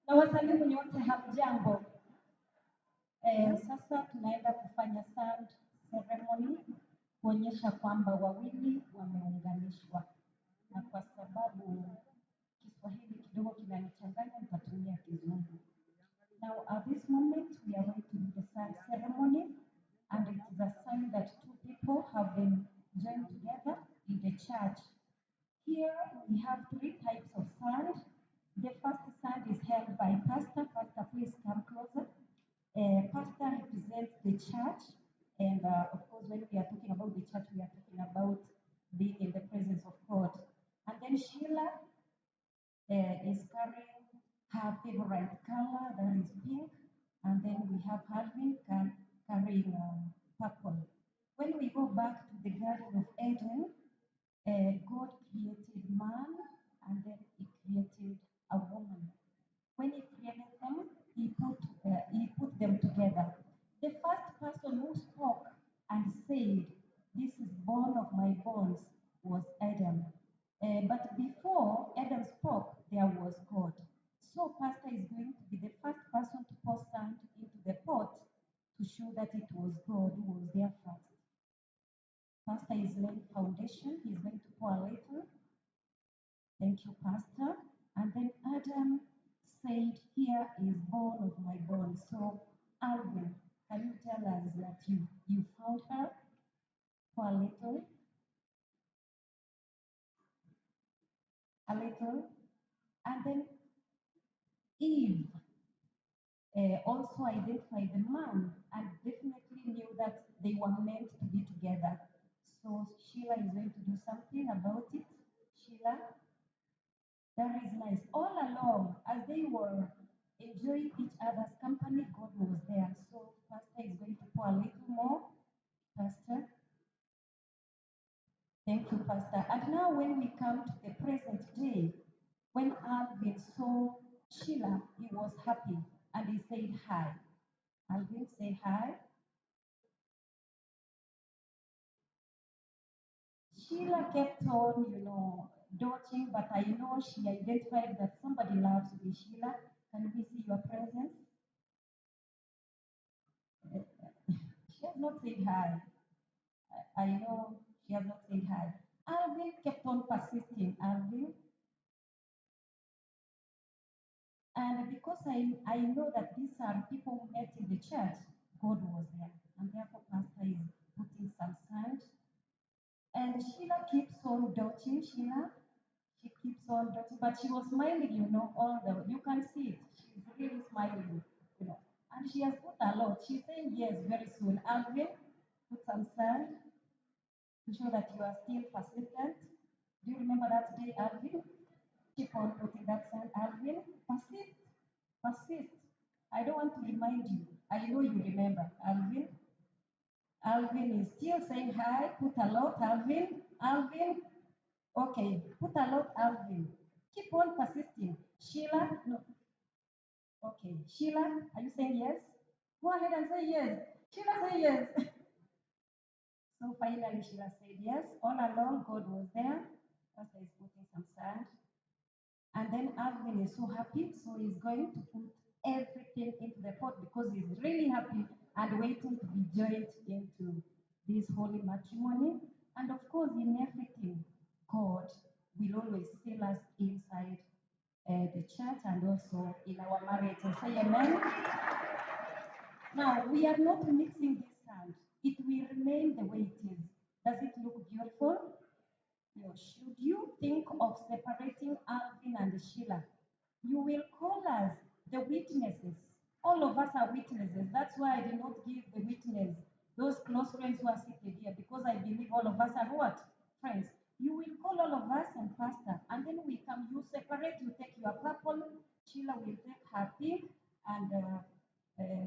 Na wasalimu nyote, hamjambo. Sasa tunaenda kufanya sand ceremony kuonyesha kwamba wawili wameunganishwa, na kwa sababu Kiswahili kidogo kinanichanganya, nitatumia Kizungu. Now, at this moment, we are going to do the sand ceremony, and it is a sign that two people have been joined together in the church. Here, we have three types of sand. The first sand is held by pastor. Pastor, please come closer. Pastor represents the church, and of course, when we are talking about the church, we are talking about being in the presence of God. And then Sheila is carrying her favorite color, that is pink, and then we have Alvin carrying purple. When we go back to the Garden of Eden, God created man, and then he created a woman. When he created them, he put them together. The first person who spoke and said, "This is bone of my bones," was Adam. But before Adam spoke, there was God. So pastor is going to be the first person to pour sand into the pot to show that it was God who was there first. Pastor is laying foundation. He's going to pour a little. Thank you, Pastor. And then Adam said, "Here is bone of my bone." So Alvin, can you tell us that you found her? Pour a little. A little. And then Eve also identified the man and definitely knew that they were meant to be together. So Sheila is going to do something about it. Sheila, that is nice. All along, as they were enjoying each other's company, God was there. So Pastor is going to pour a little more. Pastor. Thank you, Pastor. And now when we come to the present day, when Alvin saw Sheila, he was happy and he said hi. Alvin, say hi. Sheila kept on, dodging, but I know she identified that somebody loves me. Sheila, can we see your presence? She has not said hi. I know she has not said hi. Alvin kept on persisting, Alvin. And because I know that these are people who met in the church, God was there. And therefore, Pastor is putting some sand. And Sheila keeps on dodging, Sheila. She keeps on dodging, but she was smiling, all the, you can see it. She's really smiling, And she has put a lot. She's saying yes very soon. Alvin, put some sand to show that you are still persistent. Do you remember that day, Alvin? Keep on putting that sand, Alvin. Persist, persist. I don't want to remind you. I know you remember, Alvin. Alvin is still saying hi. Put a lot, Alvin. Alvin. Okay, put a lot, Alvin. Keep on persisting. Sheila, no. Okay, Sheila, are you saying yes? Go ahead and say yes. Sheila, say yes. So finally, Sheila said yes. All along, God was there. Pastor is putting some sand. And then Alvin is so happy, so he's going to put everything into the pot because he's really happy and waiting to be joined into this holy matrimony. And of course, in everything, God will always seal us inside the church and also in our marriage. And say amen. Now, we are not mixing this sand. It will remain the way it is. Does it look beautiful? No. Should you think of separating Alvin and Sheila, you will call us the witnesses. All of us are witnesses. That's why I did not give the witness, those close friends who are seated here, because I believe all of us are what? Friends. You will call all of us and pastor, and then we come, you separate, you take your purple, Sheila will take her pink, and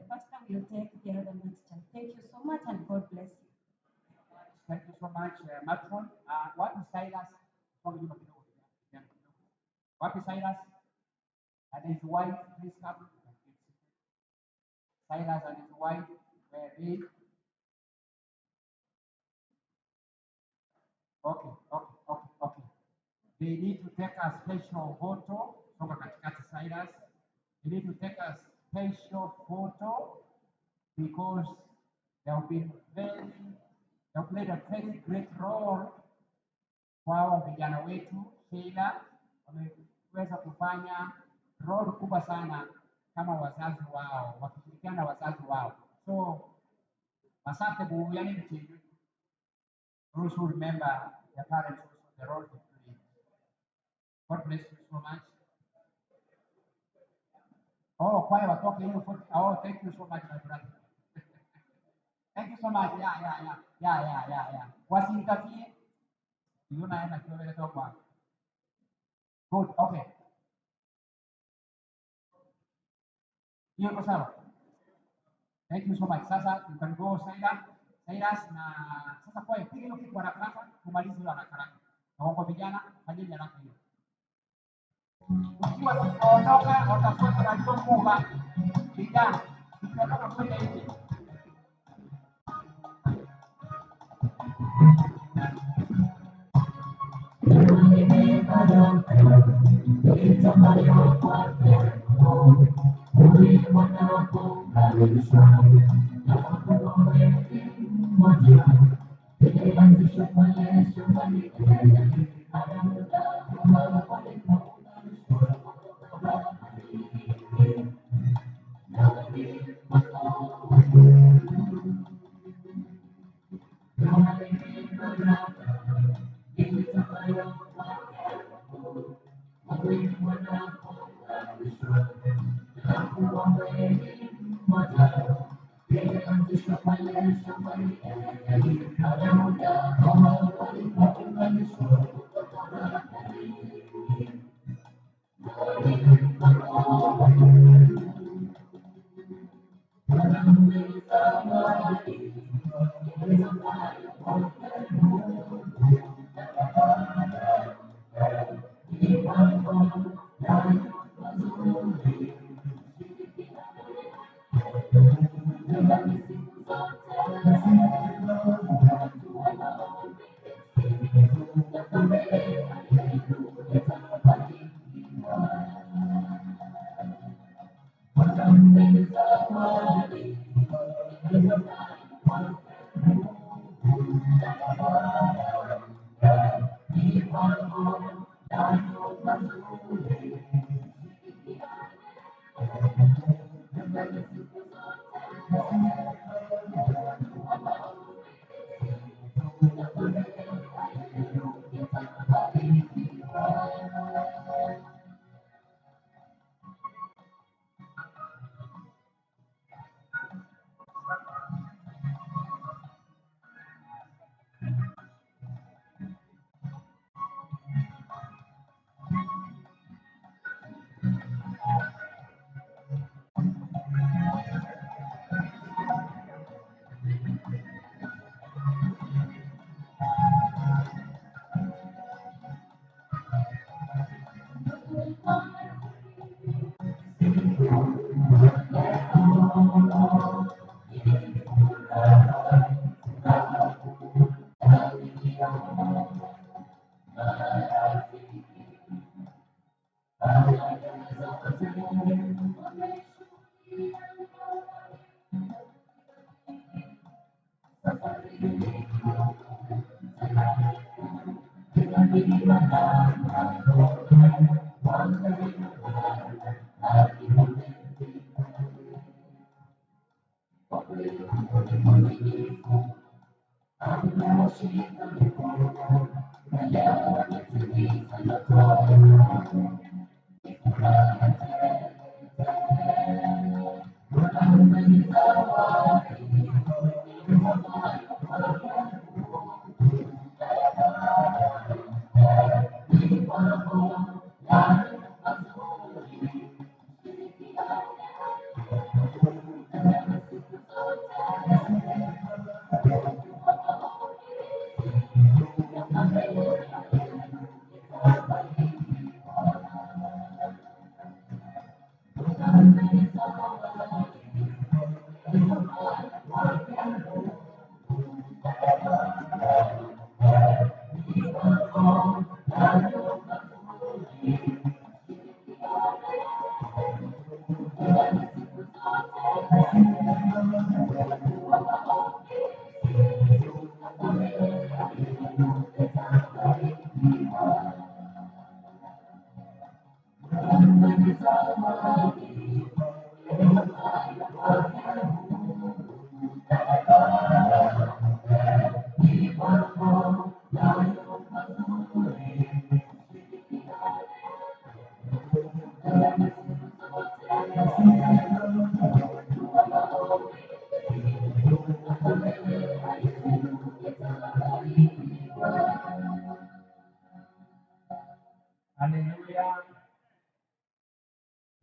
pastor will take the other mixture. Thank you so much, and God bless you. Thank you so much, Matron. Wapi Silas? Wapi Silas and his wife, please come. Silas and his wife, where are they? Okay. They need to take a special photo. Soka katikati, Silas. They need to take a special photo because they have been they have played a very great role kwa vijana wetu. Sheila wameweza kufanya role kubwa sana kama wazazi wao, wakishirikiana na wazazi wao. So asante buuyani mchinyu. Those who remember their parents also, the role they played. God bless you so much. Oh, kwaya watoke hiyo Oh, thank you so much, my brother. Thank you so much. Yeah. Wasinterfere. You na na kiwa kwa. Good. Okay. Hiyo iko sawa. Thank you so much. Sasa you can go Cyrus. Cyrus na sasa kwa piga hiyo kitu haraka haraka tumalize hiyo haraka haraka. Na kwa vijana fanyeni haraka hiyo. Ukiwa tukiondoka watafuata na hiyo mbuga. Vijana tukiondoka kwenda hivi.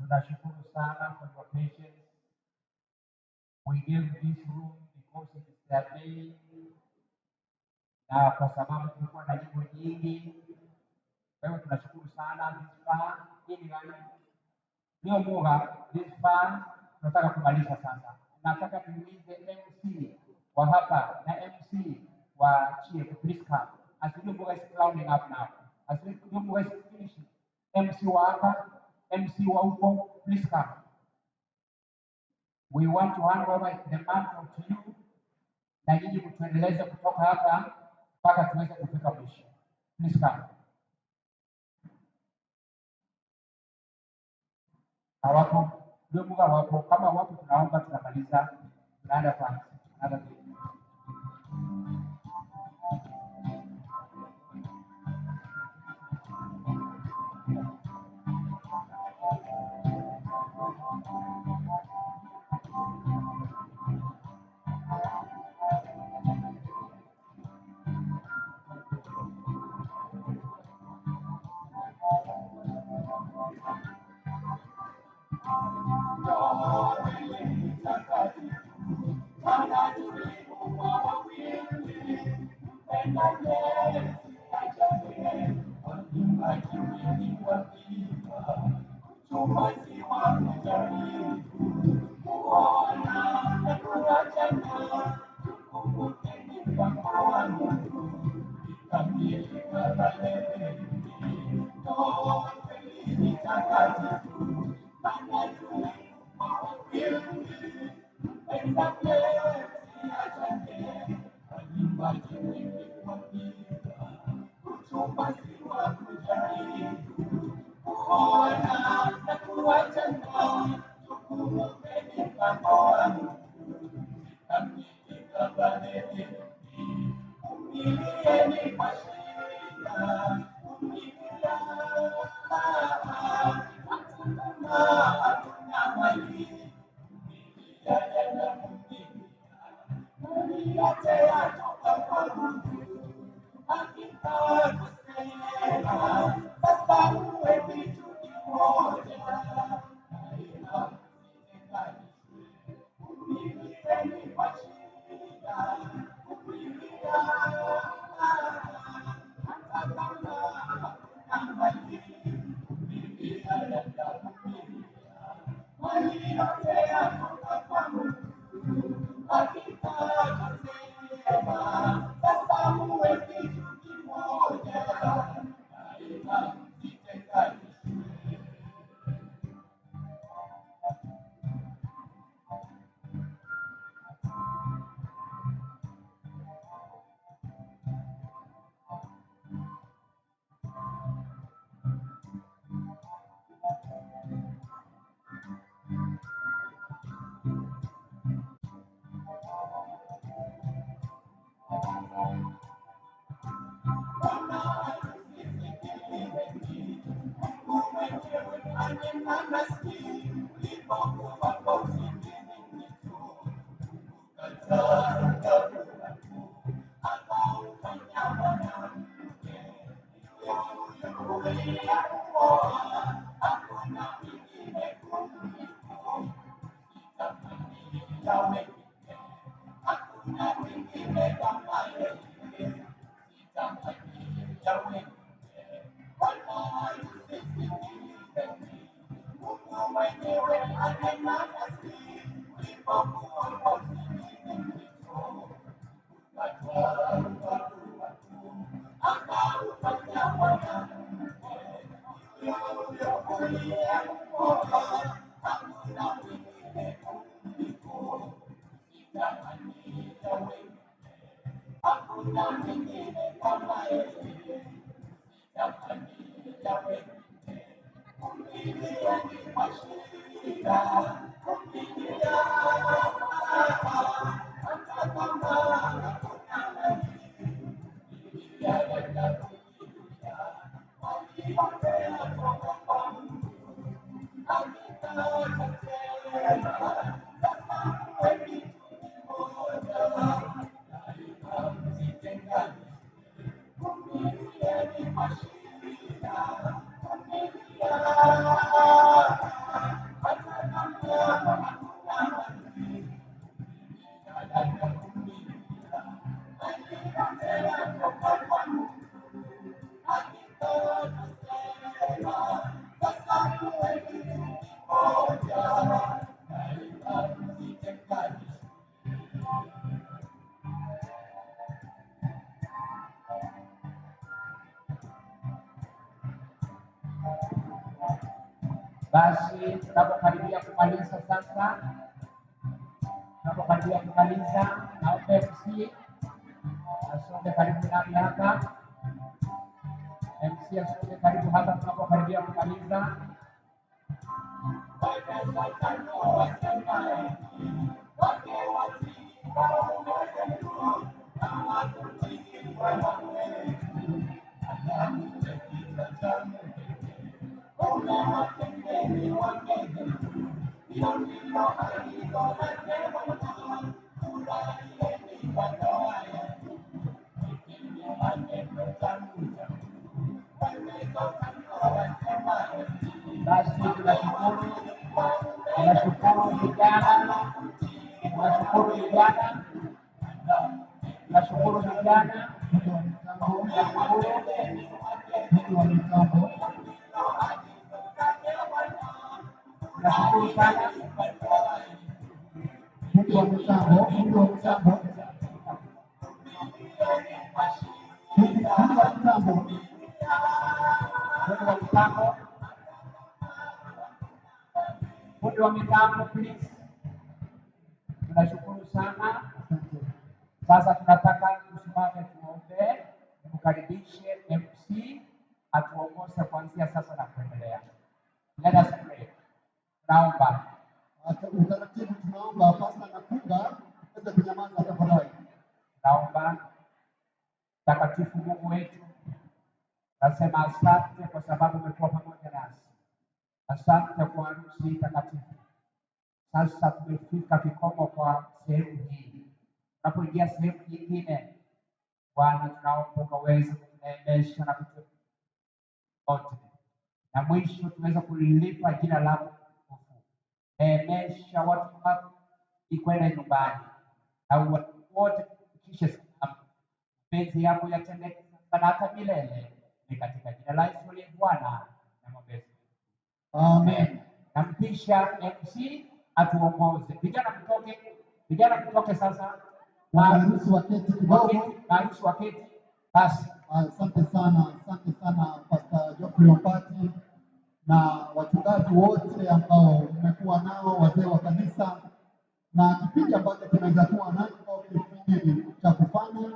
Tunashukuru sana for your patience. We gave this room because it is their day, na kwa sababu tulikuwa na nyimbo nyingi. Kwa hiyo tunashukuru sana this far. Hii ni gani? Leo Muga, this far tunataka kumaliza sasa. Nataka niulize MC wa hapa na MC wa Chief, please come. As Leo Muga is rounding up now. As Leo Muga is finishing. MC wa hapa, MC wa huko, please come. We want to hand over the mantle to you na nyinyi mtuendeleze kutoka hapa mpaka tuweze kufika mwisho. Please come. Hawapo, ndio Muga wapo. Kama wapo, tunaomba tunamaliza, tunaenda kwa another day. Basi tunapokaribia kumaliza sasa, tunapokaribia kumaliza, naomba MC asonge karibu nami hapa. MC asonge karibu hapa tunapokaribia kumaliza. Basi tunashukuru, tunashukuru vijana, tunashukuru vijana, tunashukuru vijana, tunashukuru tunashukuru sana. Fundi wa mitambo, fundi wa mitambo, fundi wa mitambo, Fundi wa mitambo, fundi wa mitambo please. Tunashukuru sana. Sasa tunataka tusimame tuombe, nimkaribishe MC atuongoze kuanzia sasa na kuendelea. Let us pray. Naomba. Utaratibu tunaomba pasta na kunga tuweze kunyamaza tafadhali. Naomba. Mtakatifu Mungu wetu, nasema asante kwa sababu umekuwa pamoja nasi. Asante kwa harusi takatifu. Sasa tumefika kikomo kwa sehemu hii. Tunapoingia sehemu nyingine, Bwana, tunaomba ukaweze kutuneemesha na kutu wote, na mwisho tuweze kulipa jina lako tukufu. Neemesha watu wako ikwenda nyumbani na wote tufikishe salama. Mapenzi yako yatendeke sasa na hata milele, ni katika jina la Yesu aliye Bwana na Mwombezi. Amen. Nampisha MC atuongoze. Vijana mtoke, vijana mtoke sasa. Maharusi waketi kidogo. Maharusi waketi. Basi. Asante sana, asante sana Pastor Geoffrey Ombati na wachungaji wote ambao mmekuwa nao, wazee wa kanisa, na kipindi ambacho tunaweza kuwa nacho kipindi cha kufanya.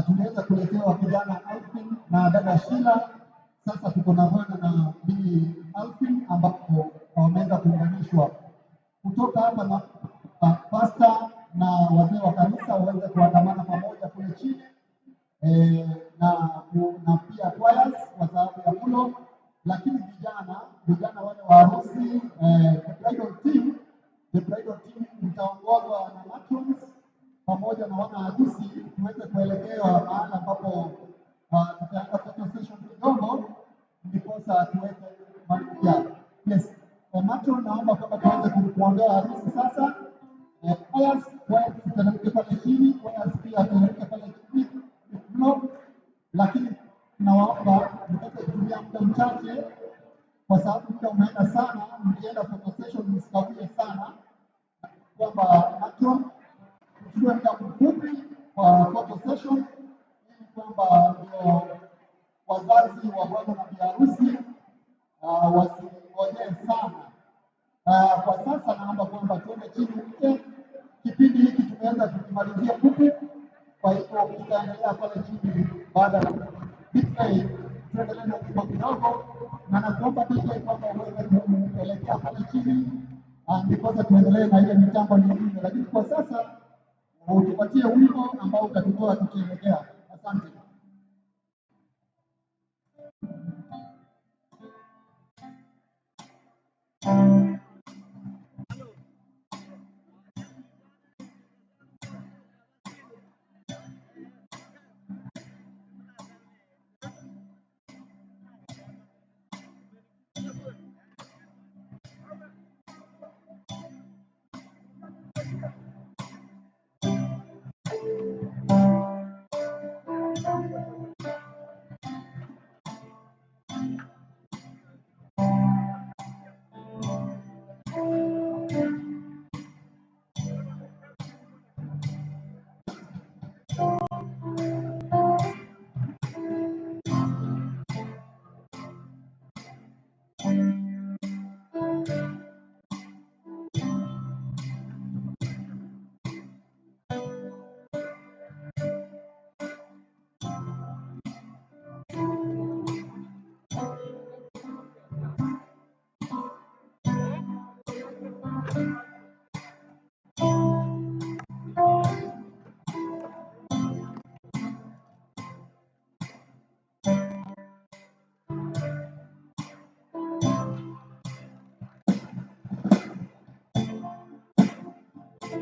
Tuliweza kuletewa kijana Alvin na dada Sheila. Sasa tuko na bwana na bi Alvin ambapo wameweza kuunganishwa kutoka hapa na pasta na wazee wa kanisa waweze kuandamana pamoja kule chini na pia choirs kwa sababu ya mlo, lakini vijana wale wa harusi the bridal team mtaongozwa na matrons pamoja na wana harusi tuweze kuelekea mahali ambapo tutaanza photo session kidogo, ndiposa tuweze kumalizia. Yes, matron, naomba kwamba tuweze kuondoa harusi sasa. Choirs tuteremke pale chini, choirs pia tuteremke pale chini mlo, lakini nawaomba mtaweza kutumia muda mchache kwa sababu muda umeenda sana. Mkienda photo session msikawie sana, kwamba matron tuchukue muda mfupi kwa photo session ili kwamba ndio wazazi wa bwana na bi harusi wasingojee sana. Kwa sasa naomba kwamba tuende chini mke. Kipindi hiki tumeweza kukimalizia fupi, kwa hivyo tutaendelea pale chini baada ya DJ, tuendelee na wimbo kidogo, na nakuomba DJ kwamba uweze kuelekea pale chini ndiposa tuendelee na ile mitambo mingine, lakini kwa sasa utupatie wimbo ambao utatutoa tukielekea. Asante. Yeah.